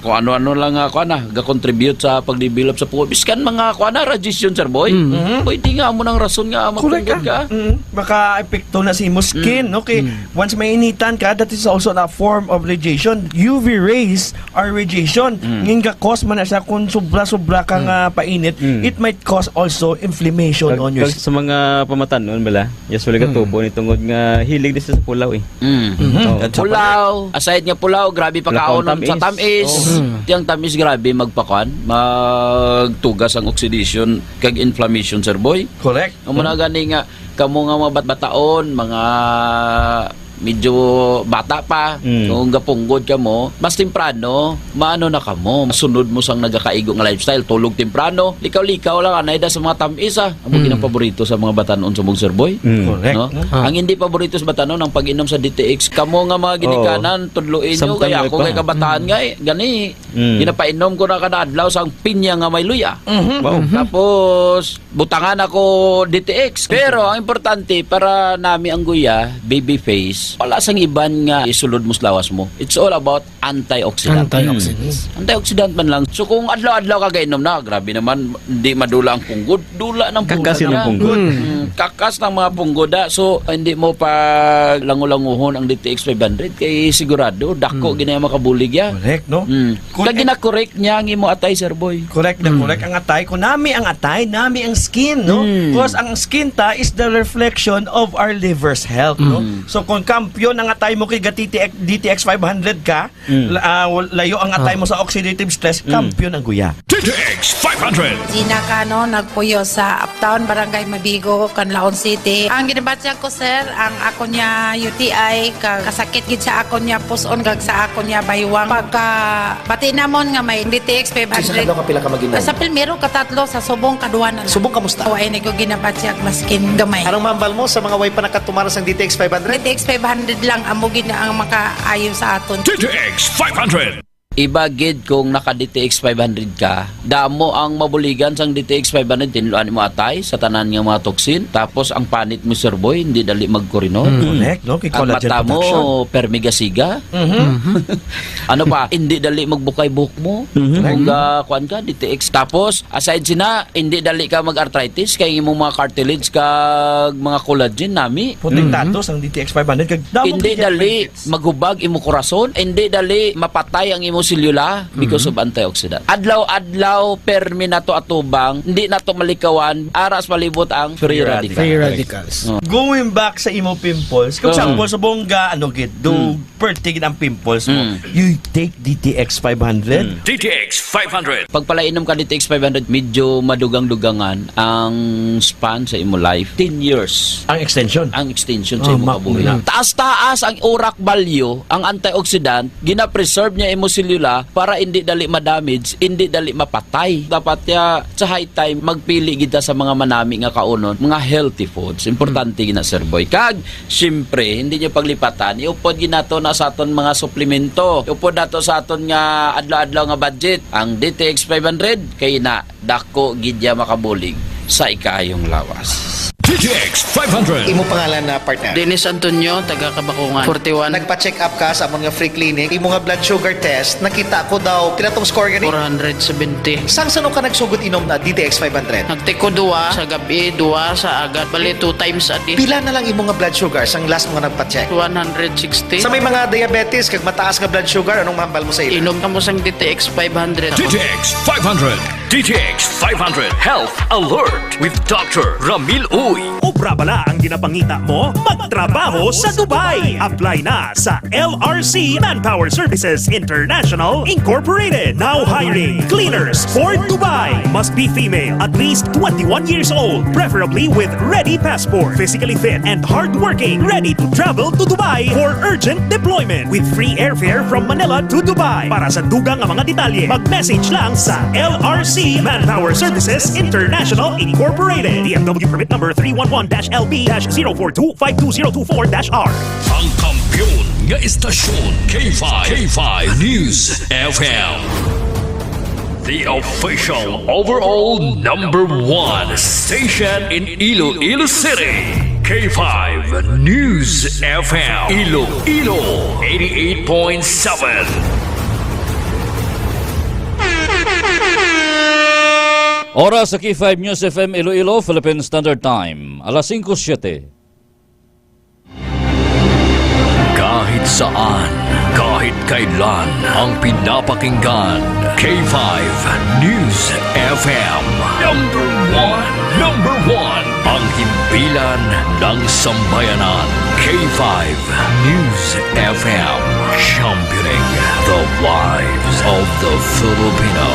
kung ano-ano lang nga, kuan na, ga-contribute sa pagdevelop sa punggod. Biskan mga, kuan na, radiation, sir boy. Hmm. Mhm. Pwede nga amo nang rason nga mapunggod ka. Correct ka. Mhm. Maka-epekto na sa imo skin, mm, okay? Mm. Once mainitan ka, that is also a form of radiation. U V rays Or radiation. Mm. Ngin ka-cause man na siya kung sobra-sobra ka Mm. nga painit, Mm. it might cause also inflammation Kag, on your kag sa mga pamatanon bala, usually Mm. katubo ni tungod nga hilig di sa pulaw eh. Mm. Mhm. Oo. At sa Pulaw, aside nga pulaw, grabe pa Wala kaon pang sa tamis. Tamis. Oo. Mm. Tiyang tamis grabe magpakuan, magtugas ang oxidation kag inflammation, Sir Boy. Correct. Ang mga gani nga, kamo nga mga bat-, bataon, mga medyo bata pa, Mm. kung gapunggod kamo, mas temprano, maano na kamo, masunod mo sang nagakaigo nga lifestyle, tulog temprano, likaw-likaw lang, anay da sa mga tamis, ah. Amo Mm. ginang paborito sa mga batanon sa mong Sir Boy. Mm. Correct, No? no? Ah. Ang hindi paborito sa batanon, ang pag-inom sa D T X. Kamo nga mga Oo. ginikanan, tudloin nyo, Samtang kaya may ako pa. kay kabataan Mm. nga eh, gani, Mm. ginapainom ko na kada adlaw sang pinya nga may luya. Mhm. Wow. Mhm. Tapos, butangan ako D T X. Pero ang importante, para nami ang guya, baby face, wala sang iban nga isulod mo sa lawas mo. It's all about antioxidant. Antioxidants. Mm. Antioxidant man lang. So, kung adlaw-adlaw ka gainom na, grabe naman, hindi madula ang punggod. Dula ng Kakas punggod yun ang na. punggod. Mm. Mm, kakas ng mga punggod, ah. So, hindi mo pa langulanguhon ang D T X five hundred. Kay sigurado, dako Mm. ginaya makabulig ya. Correct, no? Mm. Kung Kag ginakorek niya ang imo atay, Sir Boy. Correct na Mm. correct ang atay. Kung nami ang atay, nami ang skin, no? Mm. Because ang skin ta is the reflection of our liver's health, no? Mm. So kung kampiyon ang atay mo kay ga-, D T X, D T X five hundred ka, Mm. la-, ah, wal-, layo ang atay Ah. mo sa oxidative stress, Mm. kampiyon ang guya. D T X five hundred. Gina Cano, nagpuyo sa Uptown, Barangay Mabigo, Canlaon City. Ang ginabatyag ko, sir, ang ako niya U T I, ka-, kasakit gid sa ako niya puson, kag sa ako niya baywang. Pagka bati namon nga may D T X five hundred. Sa adlaw, kapila ka mag-inom? Sa primero, katatlo, sa subong, kadua na lang. Subong, kamusta? O, ay, nagko ginabatyag, maskin gamay. Anong mahambal mo sa mga way pa nakatumara sang D T X five hundred? D T X five hundred lang, amo gid na ang makaayo sa aton. D T X five hundred. Iba gid kung naka D T X five hundred ka, damo ang mabuligan sang D T X five hundred, tinluan mo atay sa tanan nga mga toxin, tapos ang panit mo, Sir Boy, hindi dali magkurinon. Mm. Correct, no? Kay Ang collagen mata mo, production. permi gasiga. Mhm. Ano pa, hindi dali magbukay buhok mo. Mhm. Kung ga-, kuwan ka, D T X. Tapos, aside sina, hindi dali ka mag-arthritis, kay imong mga cartilage kag mga collagen, nami. Protektado Mhm. sang D T X five hundred, kag damo Hindi gid yung dali benefits. maghubag imo korason, hindi dali mapatay ang imo selula because Mm. of antioxidant. Adlaw-adlaw, permi nato atubang, hindi nato malikawan, aras palibot ang free Free radical. Free radicals. Oh. Going back sa imo pimples, kung Oh. example, sa bongga, ano gid, do Mm. perti gid ang pimples mo. Mm. You take D T X five hundred? Mm. D T X five hundred. Pag palainom ka D T X five hundred, medyo madugang-dugangan ang span sa imo life. Ten years. Ang extension? Ang extension sa Oh, imo mak-, kabuhi. mm. Taas-taas ang urak value, ang antioxidant, gina-preserve niya imo selula para hindi dali ma-damage, hindi dali mapatay. Dapat ya, sa high time, magpili kita sa mga manami nga kaunon, mga healthy foods. Importante Mm. gina, Sir Boy. Kag, siyempre, hindi niyo paglipatan, iupod gid nato na sa aton mga suplemento. Iupod nato sa aton nga adlaw-adlaw nga budget. Ang D T X five hundred, kay na, dako gid ya makabulig sa ikaayong lawas. D T X five hundred. Imo pangalan na, partner? Dennis Antonio, taga Kabakungan, forty-one. Nagpa-check up ka sa amon nga free clinic. Imo nga blood sugar test, nakita ko daw, pila tong score gani? Four hundred seventy. Sang sano ka nagsugod inom na D T X five hundred? Nagtiko duwa sa gabi, duwa sa agad. Bali, two times a day. Pila na lang imo nga blood sugar sang last mo nga nagpa-check? One hundred sixty. Sa may mga diabetes kag mataas nga blood sugar, anong mahambal mo sa ila? Inom kamo sang D T X five hundred. D T X five hundred. D T X five hundred Health Alert with Doctor Ramil Uy. Obra bala ang ginapangita mo? Magtrabaho sa Dubai. Apply na sa L R C Manpower Services International Incorporated. Now hiring cleaners for Dubai. Must be female, at least twenty-one years old, preferably with ready passport, physically fit and hardworking, ready to travel to Dubai for urgent deployment with free airfare from Manila to Dubai. Para sa dugang nga mga detalye, mag-message lang sa L R C Manpower Services International Incorporated, D M W permit number three one one dash L B dash zero four two five two zero two four dash R. Ang kampiyon nga istasyon, K five, K five News F M. The official overall number one station in Iloilo City. K five News F M. Iloilo, eighty-eight point seven. Oras sa K five News F M Iloilo, Philippine Standard Time, alas singko siete. Kahit saan, kahit kailan, ang pinapakinggan, K five News F M. Number one, number one, ang himpilan ng sambayanan, K five News F M, championing the lives of the Filipino.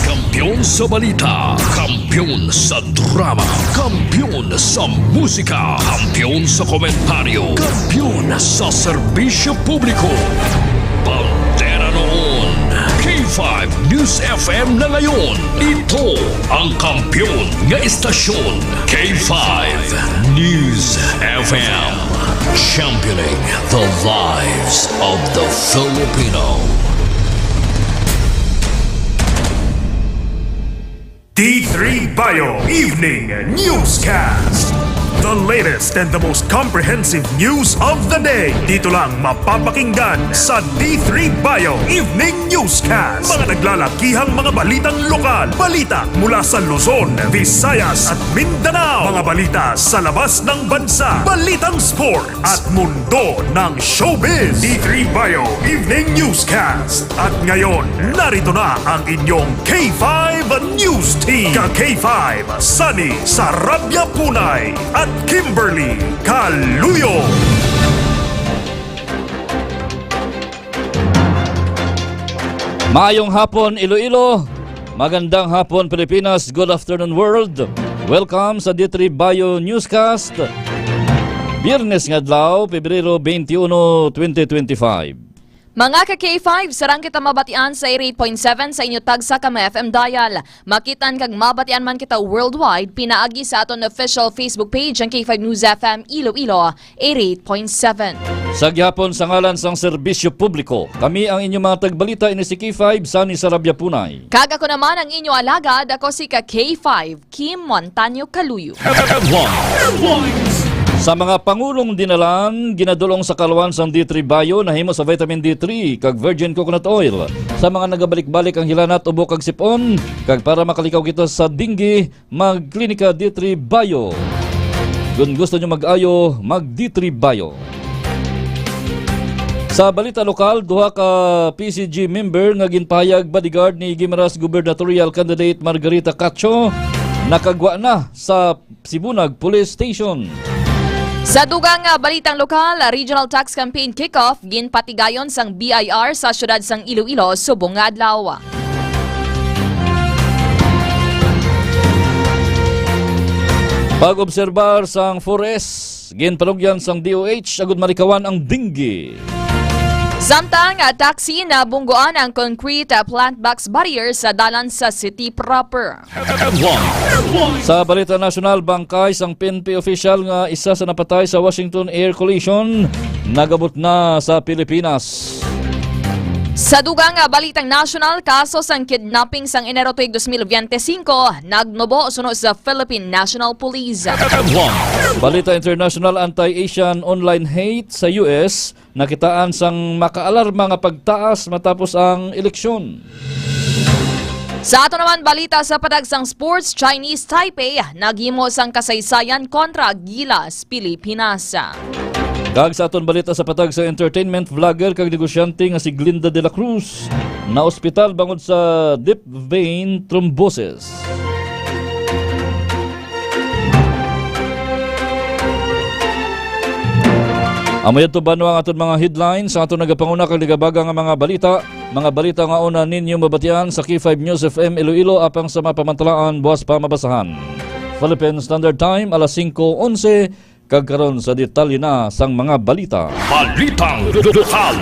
Kampiyon sa balita, kampiyon sa drama, kampiyon sa musika, kampiyon sa komentaryo, kampiyon sa serbisyo publiko. Bandera noon, K five News F M na ngayon. Ito ang kampiyon nga istasyon, K five News F M. Championing the lives of the Filipino. D three Bio Evening Newscast. The latest and the most comprehensive news of the day. Dito lang mapapakinggan sa D three Bio Evening Newscast. Mga naglalakihang mga balitang lokal, balita mula sa Luzon, Visayas at Mindanao. Mga balita sa labas ng bansa, balitang sport at mundo ng showbiz. D three Bio Evening Newscast. At ngayon, narito na ang inyong K five News Team. Ka K five, Sunny Sarabia Punay at Kimberly Caluyo. Maayong hapon, Iloilo. Magandang hapon, Pilipinas. Good afternoon, world. Welcome sa D three Bio Newscast. Biyernes nga adlaw, Pebrero twenty-one, twenty twenty-five. Mga ka K five, sarang kita mabatian sa eighty-eight point seven sa inyo tagsa ka mga F M dial. Makitan kag mabatian man kita worldwide pinaagi sa aton official Facebook page, ang K five News F M Iloilo, eighty-eight point seven. Sa gihapon, sa ngalan sang serbisyo publiko, kami ang inyong mga tagbalita, ini si K five, Sunny Sarabia Punay. Kag ako naman ang inyo alagad, ako si ka K five, Kim Montaño Caluyo. Headlines. Sa mga pangulong dinalan, ginadulong sa kaluan sang D three Bio, nahimo sa vitamin D three kag virgin coconut oil. Sa mga nagabalik-balik ang hilanat, ubo kag sipon, kag para makalikaw kita sa dengue, mag-Klinika D three Bio. Kung gusto nyo mag-ayo, mag-D three Bio. Sa balita lokal, duha ka P C G member nga ginpahayag bodyguard ni Guimaras gubernatorial candidate Margarita Cacho nakagwa na sa Sibunag Police Station. Sa dugang nga balitang lokal, Regional Tax Campaign Kickoff ginpatigayon sang B I R sa siyudad sang Iloilo subong nga adlaw. Pag-obserbar sang four S, ginpanugyan sang D O H agud malikawan ang dengue. Samtang, ah, taxi, nabunggoan ang concrete, ah, plant box barrier sa dalan sa city proper. Sa balita nasyonal, bangkay sang P N P official nga isa sa napatay sa Washington Air Collision nagabot na sa Pilipinas. Sa dugang nga balitang nasyonal, kaso sang kidnapping sang Enero tuig dos mil biyente singko nagnubo suno sa Philippine National Police. Balita international, anti-Asian online hate sa U S nakitaan sang makaalarma nga pagtaas matapos ang eleksyon. Sa ato naman balita, sa patag sang sports, Chinese Taipei naghimo sang kasaysayan kontra Gilas, Pilipinas. Kag sa aton balita sa patag sa entertainment, vlogger kag negosyante nga si Glinda de la Cruz naospital bangod sa deep vein thrombosis. Amo yadto, banwa, ang aton mga headlines sa aton nagapanguna kag nagabaga nga mga balita. Mga balita nga una ninyo mabatian sa K five News F M Iloilo, apang sa mapamantalaan buwas pa mabasahan. Philippine Standard Time, alas singko onse, kag karon sa detalye na sang mga balita. Balitang lokal.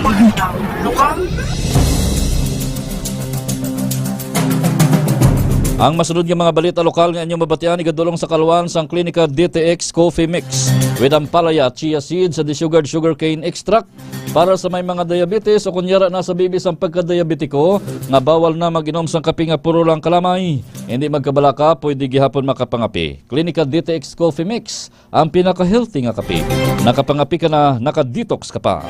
Ang masunod nga mga balita lokal nga inyo mabatian igadulong sa kaluan sang Klinika D T X Coffee Mix with ampalaya, chia seeds, and the sugared sugarcane extract para sa may mga diabetes o kunyara na sa bibi sang pagkadiabetiko nga bawal na mag-inom sang kape nga puro lang kalamay. Hindi magkabalaka, pwede gihapon makapangape. Klinika D T X Coffee Mix, ang pinaka-healthy nga kape. Nakapangape ka na, naka-detox ka pa.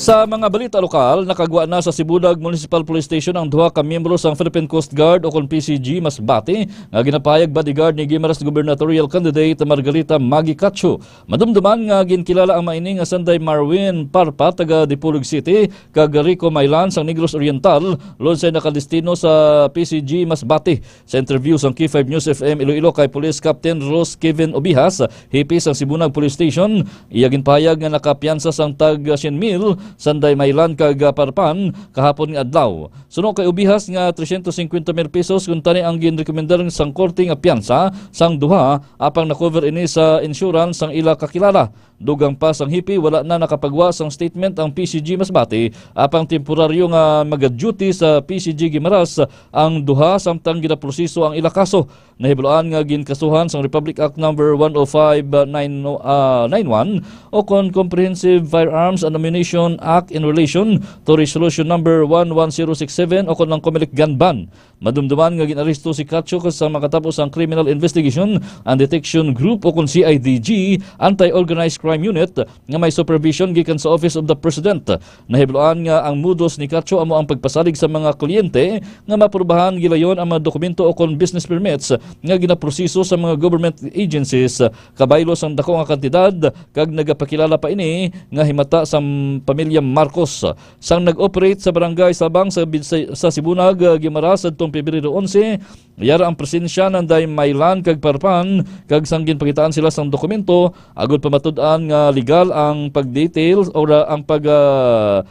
Sa mga balita lokal, nakagwa na sa Sibunag Municipal Police Station ang duha ka miyembro sang Philippine Coast Guard o kon P C G Masbate nga ginapahayag bodyguard ni Guimaras gubernatorial candidate Margarita Maggie Cacho. Madumduman nga ginkilala ang maini nga sanday Marwin Parpa, taga Dipolog City, kag Rico Mailan sang Negros Oriental, lunsay nakadestino sa P C G Masbate. Sa interview sang K five News F M Iloilo kay Police Captain Rose Kevin Obihas, hepe sang Sibunag Police Station, iya ginpahayag nga nakapiyansa sang tag syen mil sanday Mailan kag Parpan kahapon nga adlaw. Suno kay Obihas nga tresyentos singkwenta mil pesos kuntani ang ginrekomendar sang korte nga piyansa sang duha, apang na-cover ini sa insurance sang ila kakilala. Dugang pa sang hepe, wala na nakapagwa sang statement ang P C G Masbate, apang temporaryo nga maga-duty sa P C G Guimaras ang duha samtang ginaproseso ang ila kaso. Nahibaluan nga ginkasuhan sang Republic Act Number one oh five nine, ah, nine one o kon Comprehensive Firearms and Ammunition Act in relation to Resolution Number one one zero six seven o kon ang Comelec gun ban. Madumduman nga gin-aresto si Cacho sa makatapos ang Criminal Investigation and Detection Group o kon C I D G Anti-Organized Crime Unit nga may supervision gikan sa Office of the President. Nahibaloan nga ang modus ni Cacho amo ang pagpasalig sa mga kliyente nga maprubahan gilayon ang mga dokumento o kon business permits nga ginaproseso sa mga government agencies. Kabaylo sang dako nga kantidad kag nagapakilala pa ini nga himata sa pamilya Marcos. Sang nag-operate sa barangay Sabang sa, sa, sa Sibunag, ah, Guimaras adtong Pebrero onse, yara ang presensya nanday Mailan kag Parpan, kag sang ginpakitaan sila sang dokumento agud pamatud-an nga legal ang pag-detail o ra-, ang pag, ah,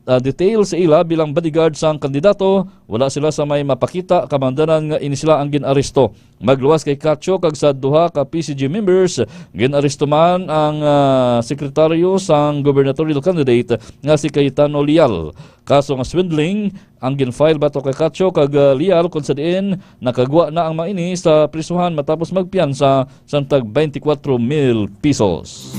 ah, detail sa ila bilang bodyguard sang kandidato, wala sila sa may mapakita, kabangdanan nga ini sila ang gin-aresto. Magluwas kay Cacho kag sa duha ka P C G members, gin-aresto man ang, ah, sekretaryo sang gubernatorial candidate nga si Cayetano Leal. Kaso nga swindling ang gin-file batok kay Cacho kag, ah, Leal, kung sa diin nakagwa na ang mga ini sa prisuhan matapos magpiyansa sang tag twenty-four mil pesos.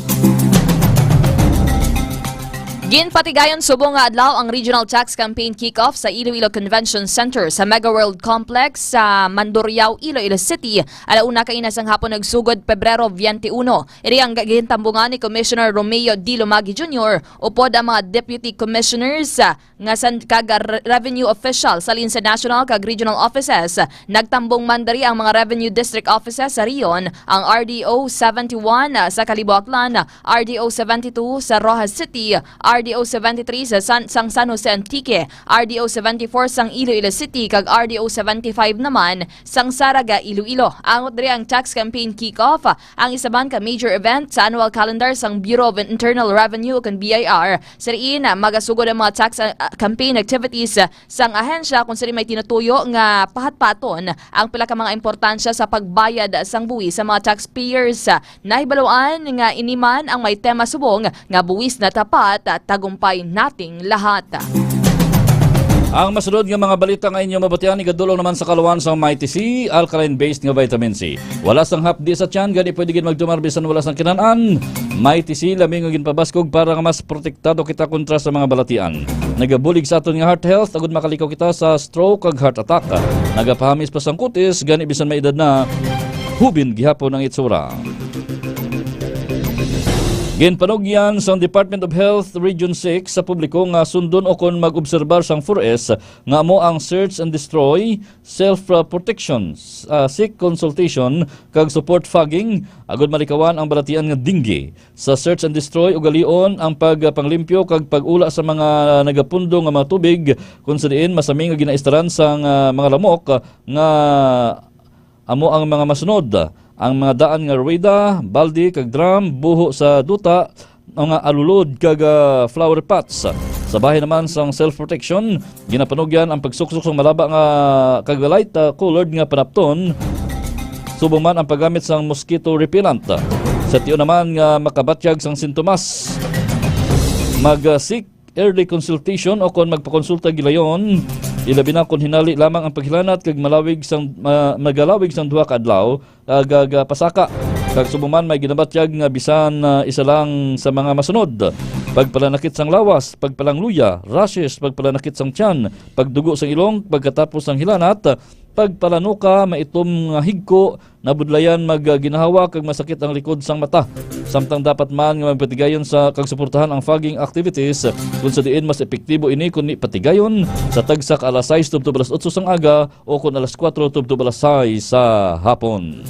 Ginpatigayon subong nga adlaw ang Regional Tax Campaign Kick-Off sa Iloilo Convention Center sa Mega World Complex sa Mandurriao, Iloilo City. Ala una kaina sang hapon nagsugod, Pebrero twenty-one. Iri ang gintambungan ni Commissioner Romeo D. Lumagi Junior, upod ang mga Deputy Commissioners, ah, nga san-, kag re-, revenue official sa linsa national kag regional offices. Nagtambong man diri ang mga revenue district offices sa rehiyon, ang R D O seventy-one sa Kalibo-Aklan, R D O seventy-two sa Roxas City, R D O seventy-three sa San, sang San Jose Antique, R D O seventy-four sang Iloilo City, kag R D O seventy-five naman sang Zarraga, Iloilo. Angot diri ang tax campaign kick-off, ang isa man ka major event sa annual calendar sang Bureau of Internal Revenue, kag B I R. Sa diin, magasugod ang mga tax, ah, campaign activities, ah, sang ahensya, kung sa diin may tinutuyo nga pahatpaton ang pila ka mga importansya sa pagbayad sang buhis sa mga taxpayers. Nahibaluan nga ini man ang may tema subong nga buhis na tapat, tagumpay nating lahat. Ang masunod nga mga balita nga inyo mabatian igadulong naman sa kaluan sang Mighty C, alkaline-based nga vitamin C. Wala sang hapdi sa tiyan, gani pwede gid magtumar bisan wala sang kinan-an. Mighty C, lami nga ginpabaskog para nga mas protektado kita kontra sa mga balatian. Nagabulig sa aton nga heart health agud makalikaw kita sa stroke kag heart attack. Nagapahamis pa sang kutis, gani bisan may edad na, hubin gihapon ang itsura. Ginpanugyan sang Department of Health Region six sa publiko nga sundon o kon mag-obserbar sang four S, nga amo ang search and destroy, self, uh, protection, uh, seek consultation, kag support fogging, agud malikawan ang balatian nga dengue. Sa search and destroy, ugalion ang pagpanglimpyo kag pag-ula sa mga nagapundo nga mga tubig, kung sa diin masami nga ginaistaran sang, uh, mga lamok nga amo ang mga masunod, ang mga daan nga rueda, balde kag drum, buho sa duta, mga alulod kag, ah, flower pots. Sa bahin naman sang self-protection, ginapanugyan ang pagsuksok sang malaba nga kag light, ah, colored nga panapton, subong man ang paggamit sang mosquito repellent. Sa tion naman nga makabatyag sang sintomas, mag-seek early consultation o kon magpakonsulta gilayon, ilabi na kon hinali lamang ang paghilanat kag malawig sang, ma-, magalawig sang duha ka adlaw, ah, ga-, gapasaka. Kag subong man may ginabatyag nga bisan, ah, isa lang sa mga masunod. pagpalanakit sang lawas, pagpalangluya, rashes, pagpalanakit sang tiyan, pagdugo sang ilong, pagkatapos sang hilanat, pagpalanuka, maitom nga higko, nabudlayan, mag, ah, ginhawa, kag masakit ang likod sang mata. Samtang dapat man nga magpatigayon sa kag suportahan ang fogging activities, kung sa diin mas epektibo ini kun ni patigayon sa tagsa ka alas sais tubtob alas otso sang aga o kon alas kuwatro tubtob alas sais sa hapon.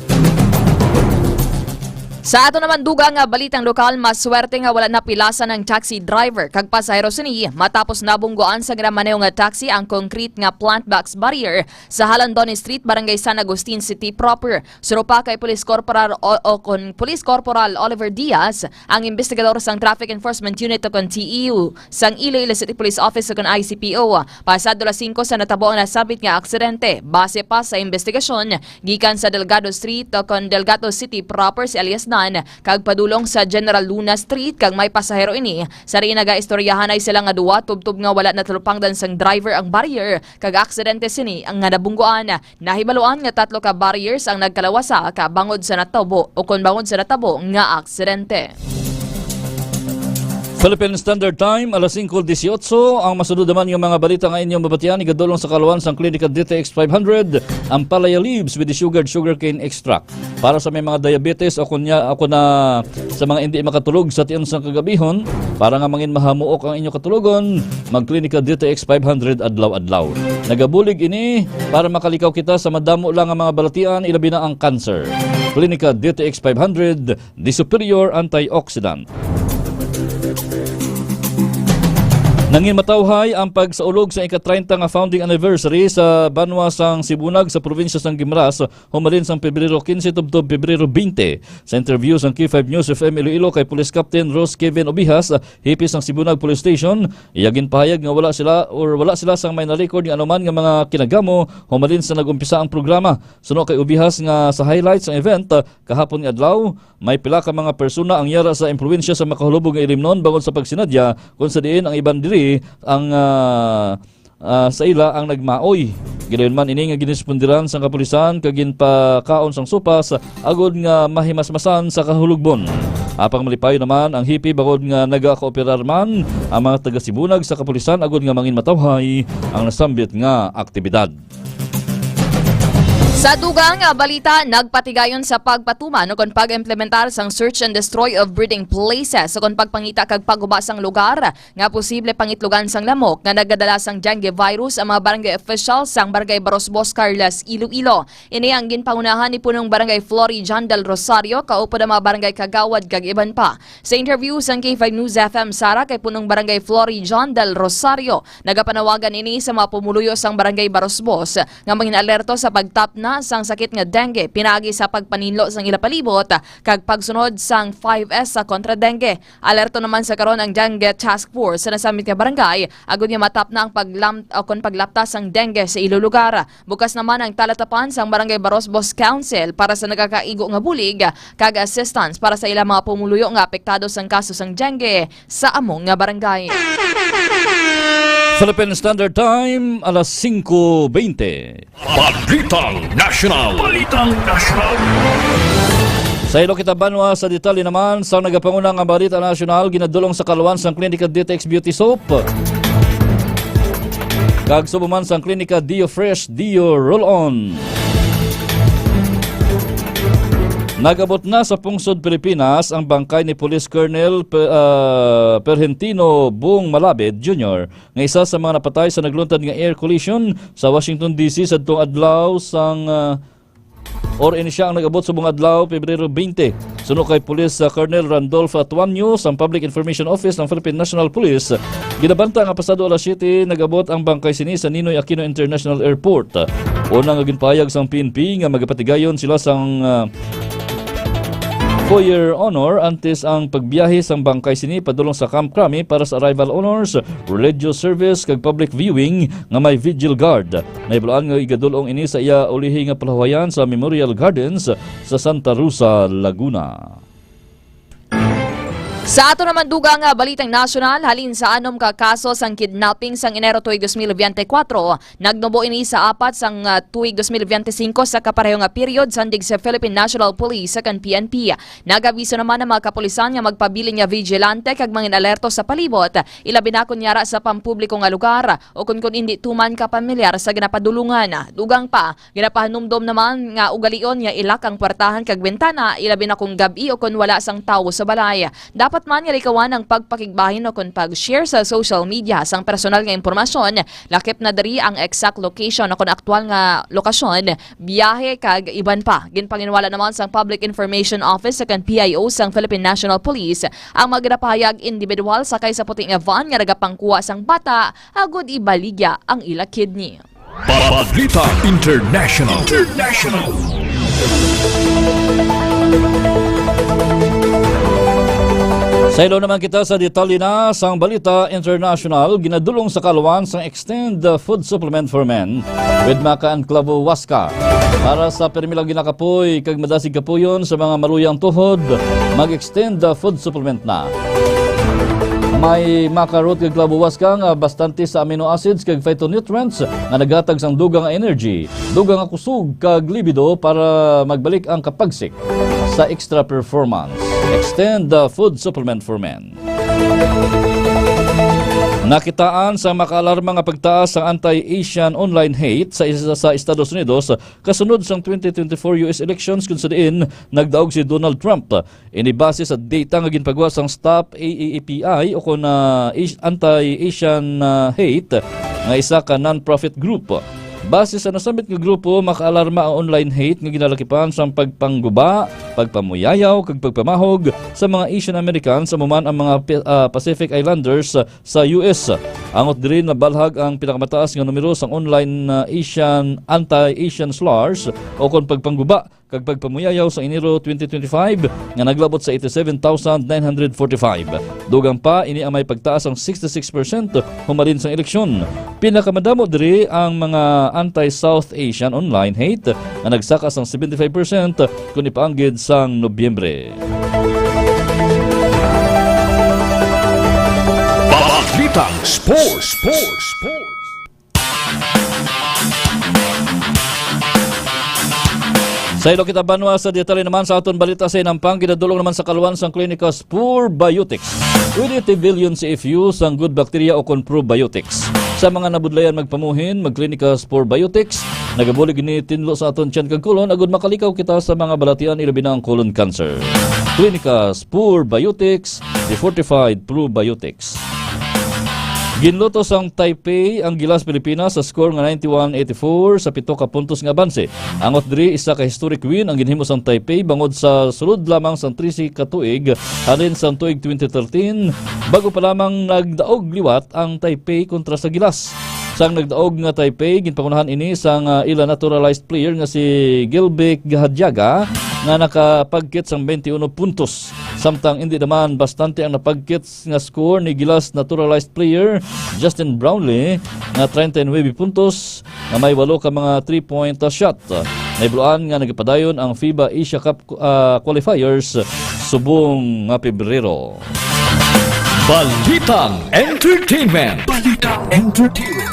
Sa ato naman dugang nga balitang lokal, maswerte nga wala napilasan ang taxi driver kag pasahero sini matapos nabunggoan sa ginamaneho nga taxi ang concrete nga plant box barrier sa Halandon Street, Barangay San Agustin City proper. Suno pa kay Police Corporal o, o kon Police Corporal Oliver Diaz, ang investigador sang Traffic Enforcement Unit o kon T E U sang Iloilo City Police Office o kon I C P O. Pasado alas singko sa natabo ang nasambit nga aksidente. Base pa sa investigasyon, gikan sa Delgado Street o kon Delgado City proper si alias Dan kag padulong sa General Luna Street kag may pasahero ini. Sa diin nagaistoryahanay sila nga duwa tubtob nga wala natalupangdan sang driver ang barrier kag aksidente sini ang nga nabunggoan. Nahibaluan nga tatlo ka barriers ang nagkalawasa ka bangod sa natabo o kon bangod sa natabo nga aksidente. Philippine Standard Time, alas singko disiotso. Ang masunod naman nga mga balita nga inyong mabatian, igadulong sa kaluan sang Klinika D T X five hundred, ang Palaya Leaves with the Sugared Sugarcane Extract. Para sa may mga diabetes o kunya, o kuna sa mga hindi makatulog sa tion sang kagabihon, para nga mangin mahamuok ang inyo katulogon, mag-Klinika D T X five hundred adlaw-adlaw. Nagabulig ini para makalikaw kita sa madamo lang nga mga balatian, ilabi na ang cancer. Klinika D T X five hundred, the superior antioxidant. Nangin matawhay ang pagsaulog sa ika-treinta nga founding anniversary sa banwa sang Sibunag sa probinsya sang Guimaras, humalin sang Pebrero quince tubtob Pebrero veinte. Sa interview sang K five News F M Iloilo kay Police Captain Ross Kevin Obihas, hipi sang Sibunag Police Station, iya ginpahayag nga wala sila or wala sila sang may na-record nga anuman nga mga kinagamo humalin sa nag-umpisa ang programa. Suno kay Obihas nga sa highlights sang event, ah, kahapon nga adlaw, may pila ka mga persona ang yara sa impluwensya sa makahulubog nga ilimnon bangod sa pagsinadya, kung sa diin ang iban diri ang, ah, ah, sa ila ang nagmaoy. Gidayon man ini nga ginispondiran sang kapulisan kag ginpakaon sang sopas agod nga mahimasmasan sa kahulogbon. Apang malipayon naman ang hipi bangod nga nagakooperar man ang mga taga-Sibunag sa kapulisan agod nga mangin matawhay ang nasambit nga aktibidad. Sa dugang nga balita, nagpatigayon sa pagpatuman ukon pag-implementar sang search and destroy of breeding places ukon pagpangita kag pagguba sang lugar nga posible pangitlogan sang lamok nga nagadala sang dengue virus ang mga barangay officials sang Barangay Barosbos, Carles, Iloilo. Ini ang ginpangunahan ni Punong Barangay Flory John Del Rosario, kaupod ang mga barangay kagawad kag iban pa. Sa interview sang K five News F M Sara kay Punong Barangay Flory John Del Rosario, nagapanawagan ini sa mga pumuluyo sang Barangay Barosbos nga mangin-alerto sa pagtapna sang sakit nga dengue pinaagi sa pagpaninlo sang ila palibot kag pagsunod sang five S sa kontra dengue. Alerto naman sa karon ang Dengue Task Force sa nasambit nga barangay agud nga matapna ang paglam-, o kon paglapta sang dengue sa ilo lugar. Bukas naman ang talatapan sang Barangay Barosbos Council para sa nagakaigo nga bulig kag assistance para sa ilang mga pumuluyo nga apektado sang kaso sang dengue sa amo nga barangay. Philippine Standard Time, alas singko bente. Balitang Nasyonal. Balitang Nasyonal. Sa ilo kita banwa, sa detalye naman sa nagapanguna nga balita nasyonal, ginadulong sa kaluan sang Klinika Ditex Beauty Soap kag subong man sang Klinika Dio Fresh Dio Roll-On. Nag-abot na sa pungsod Pilipinas ang bangkay ni Police Colonel Pe-, ah, Perhentino Bong Malabed Junior, nga isa sa mga napatay sa nagluntad nga air collision sa Washington, D C sadtong adlaw sang, ah, or ini siya ang nag-abot subong adlaw, Pebrero bente. Suno kay Police, ah, Colonel Randolph Atuanyo sang Public Information Office ng Philippine National Police, ginabanta nga pasado alas siyete nag-abot ang bangkay sini sa Ninoy Aquino International Airport. Una nga ginpahayag sang P N P nga magapatigayon sila sang, ah, Foyer Honor antes ang pagbiyahe sang bangkay sini padulong sa Camp Crame para sa arrival honors, religious service, kag public viewing nga may vigil guard. Nahibaluan nga igadul-ong ini sa iya ulihi nga palahuwayan sa Memorial Gardens sa Santa Rosa, Laguna. Sa ato naman dugang nga balitang nasyonal, halin sa anom ka kaso sang kidnapping sang Enero tuig dos mil biyente kwatro, nagnubo ini sa apat sang, ah, tuig dos mil biyente singko sa kapareho nga period, sandig sa Philippine National Police kag P N P. Nagabiso naman ang mga kapulisan nga magpabilin nga vigilante kag mangin-alerto sa palibot, ilabi na kon yara sa pampubliko nga lugar o kon, kon indi tuman ka pamilyar sa ginapadulungan. Dugang pa, ginapahanumdom naman nga ugalion nga ilak ang puwertahan kag bintana, ilabi na kung gab-i o kon wala sang tawo sa balay. Dapat man nga likawan ang pagpakigbahin o kon pag-share sa social media sang personal nga impormasyon, lakip na diri ang exact location o kon aktual nga lokasyon, biyahe, kag iban pa. Ginpanginwala naman sang Public Information Office kag P I O sang Philippine National Police ang mga ginapahayag individual sakay sa puti nga van nga nagapangkuha sang bata agud ibaligya ang ila kidney. Balita International. International. Saylo naman kita sa detalye na sang balita international. Ginadulong sa kaalam sang Extend the Food Supplement for Men with Maca and Clavo Huasca. Para sa pirmi lang ginakapoy kag madasig kapuyon sa mga maluyang tuhod, mag-Extend the Food Supplement na. May Maca Root kag Clavo Huasca nga bastante sa amino acids kag phytonutrients nga naghatag sang dugang nga energy, dugang nga kusog kag libido para magbalik ang kapagsik sa extra performance. Extend the Food Supplement for Men. Nakitaan sa makaalarma nga pagtaas sang anti-Asian online hate sa, sa Estados Unidos kasunod sang twenty twenty-four U S elections, kung sa diin nagdaog si Donald Trump. Ini base sa data nga ginpagwa sang Stop A A P I o kon, ah, Asia-, Anti-Asian, ah, Hate nga isa ka non-profit group. Base sa nasambit nga grupo, makaalarma ang online hate nga ginalakipan sang pagpangguba, pagpamuyayaw, kag pagpamahog sa mga Asian Americans, amo man ang mga Pi-, ah, Pacific Islanders sa U S. Angot diri, nabalhag ang pinakamataas nga numero sang online, ah, Asian, anti-Asian slurs o kon pagpangguba kag pagpamuyayaw sa Enero twenty twenty-five nga naglabot sa eighty-seven thousand nine hundred forty-five. Dugang pa, ini ang may pagtaas sang sixty-six percent humalin sang eleksyon. Pinakamadamo diri ang mga anti-South Asian online hate nga nagsaka sang seventy-five percent kon ipaanggid sang Nobyembre. Balitang Sports. Sports. Sports. Saylo kita banwa sa detalye naman sa aton balita sa inampang. Ginadulong naman sa kaalam sang Clinicas Probiotics with Itivillion C F U sang Good Bacteria o kon Probiotics. Sa mga nabudlayan magpamuhin, mag-Clinicas Probiotics. Nagabulig ini tinlo sa aton tiyan kag colon agud makalikaw kita sa mga balatian, ilabi na ang colon cancer. Clinicas Probiotics, the fortified probiotics. Ginluto sang Taipei ang Gilas Pilipinas sa score nga ninety-one eighty-four sa pito ka puntos nga abanse. Angot diri, isa ka historic win ang ginhimo sang Taipei bangod sa sulod lamang sang trese ka tuig halin sang tuig twenty thirteen, bag-o pa lamang nagdaog liwat ang Taipei kontra sa Gilas. Sang nagdaog nga Taipei, ginpangunahan ini sang, ah, ila naturalized player nga si Gilbic Gahadyaga nga nakapagkit sang twenty-one puntos. Samtang indi naman bastante ang napagkit nga score ni Gilas naturalized player Justin Brownlee nga treinta y nueve puntos nga may walo ka mga three-point shot. Nahibaluan nga nagapadayon ang FIBA Asia Cup, ah, qualifiers subong nga Pebrero. Balitang Entertainment. Balitang Entertainment.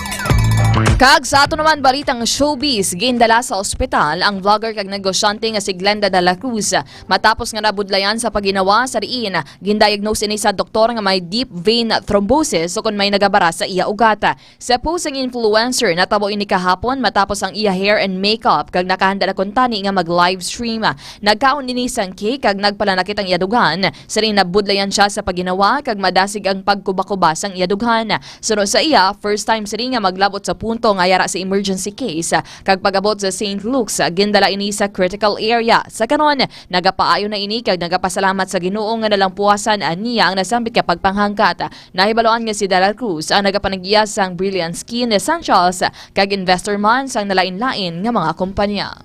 Kag sa ato naman balitang showbiz, gindala sa ospital ang vlogger kag negosyante nga si Glenda de la Cruz matapos nga nabudlayan sa pagginawa sa diin gindiagnose ini sa doktor nga may deep vein thrombosis o kon may nagabara sa iya ugat. Sa post sang influencer, natabo ini kahapon matapos ang iya hair and makeup kag nakahanda na kuntani nga mag-live stream. Nagkaon ini sang cake kag nagpalanakit ang iya dughan. Siring nabudlayan sia sa pagginawa kag madasig ang pagkubakuba sang iya dughan. Suno sa iya, first time sini nga maglabot sa punto nga yara sa emergency case, kag pag-abot sa Saint Luke's, gindala ini sa critical area. Sa karon, nagapaayo na ini kag nagapasalamat sa Ginoo nga nalampuasan niya ang nasambit nga pagpanghangkat. Nahibaluan nga si De La Cruz ang nagapanag-iya sang Brilliant Skin Essentials kag investor man sang nalain-lain nga mga kompanya.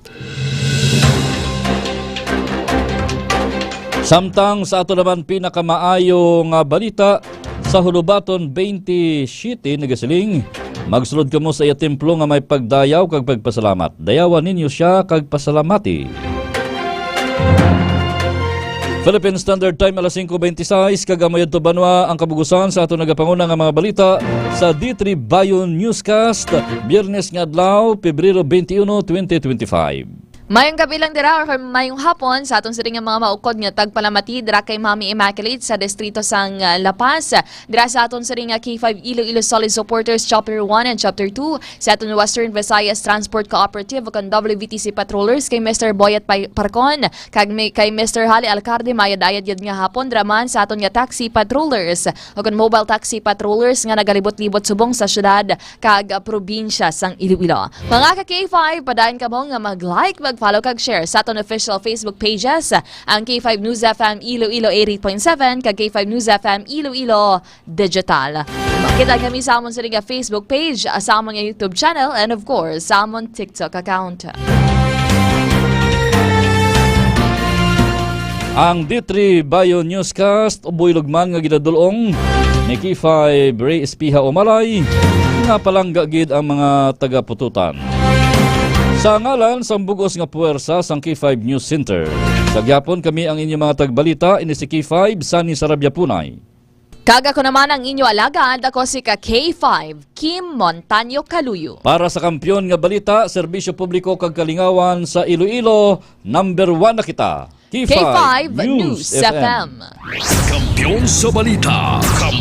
Samtang sa ato naman pinakamaayo nga balita, sa Hulubaton twenty-seven nagasiling, "Magsulod kamo sa iya templo nga may pagdayaw kag pagpasalamat. Dayawa ninyo sia kag pasalamati." Philippine Standard Time, alas singko beintiseis, kag amo yadto banwa ang kabugusan sa aton nagapanguna nga mga balita sa D three Bayon Newscast, Biyernes nga adlaw, Pebrero twenty-one, twenty twenty-five. Mayong gabi lang dira or mayong hapon sa aton siring nga mga maukod nga tagpalamati dira kay Mami Immaculate sa distrito sang, ah, La Paz. Dira sa aton siring nga K five Iloilo Solid Supporters Chapter one and Chapter two, sa aton Western Visayas Transport Cooperative, ug ang W V T C Patrollers kay Mister Boyet Pay-, Parcon, kag may, kay Mister Hali Alcarte, mayad-ayad yun nga hapon, dira man sa aton nga taxi patrollers, ug ang mobile taxi patrollers nga nagalibot-libot subong sa syudad kag probinsya sang Iloilo. Mga ka K five, padayon kamo nga mag-like, mag-follow kag share sa aton official Facebook pages, ang K five News F M Iloilo eighty point seven kag K five News F M Iloilo Digital. Makita kami sa amon sini nga Facebook page, sa amon nga YouTube channel, and of course, sa amon TikTok account. Ang D three Bayo Newscast, uboy lugman nga ginadulong ni K five Ray Espiha Umalay, nga palangga gid ang mga tagapututan. Sa ngalan sang bug-os nga puwersa sang K five News Center, sa gihapon kami ang inyong mga tagbalita, ini si K five, Sunny Sarabia Punay. Kag ako naman ang inyo alagad, ako si ka K five, Kim Montaño Caluyo. Para sa Kampiyon nga Balita, Serbisyo Publiko kag Kalingawan sa Iloilo, number one na kita. K five K five News News F M. F M. Kampiyon sa Balita. Kampiyon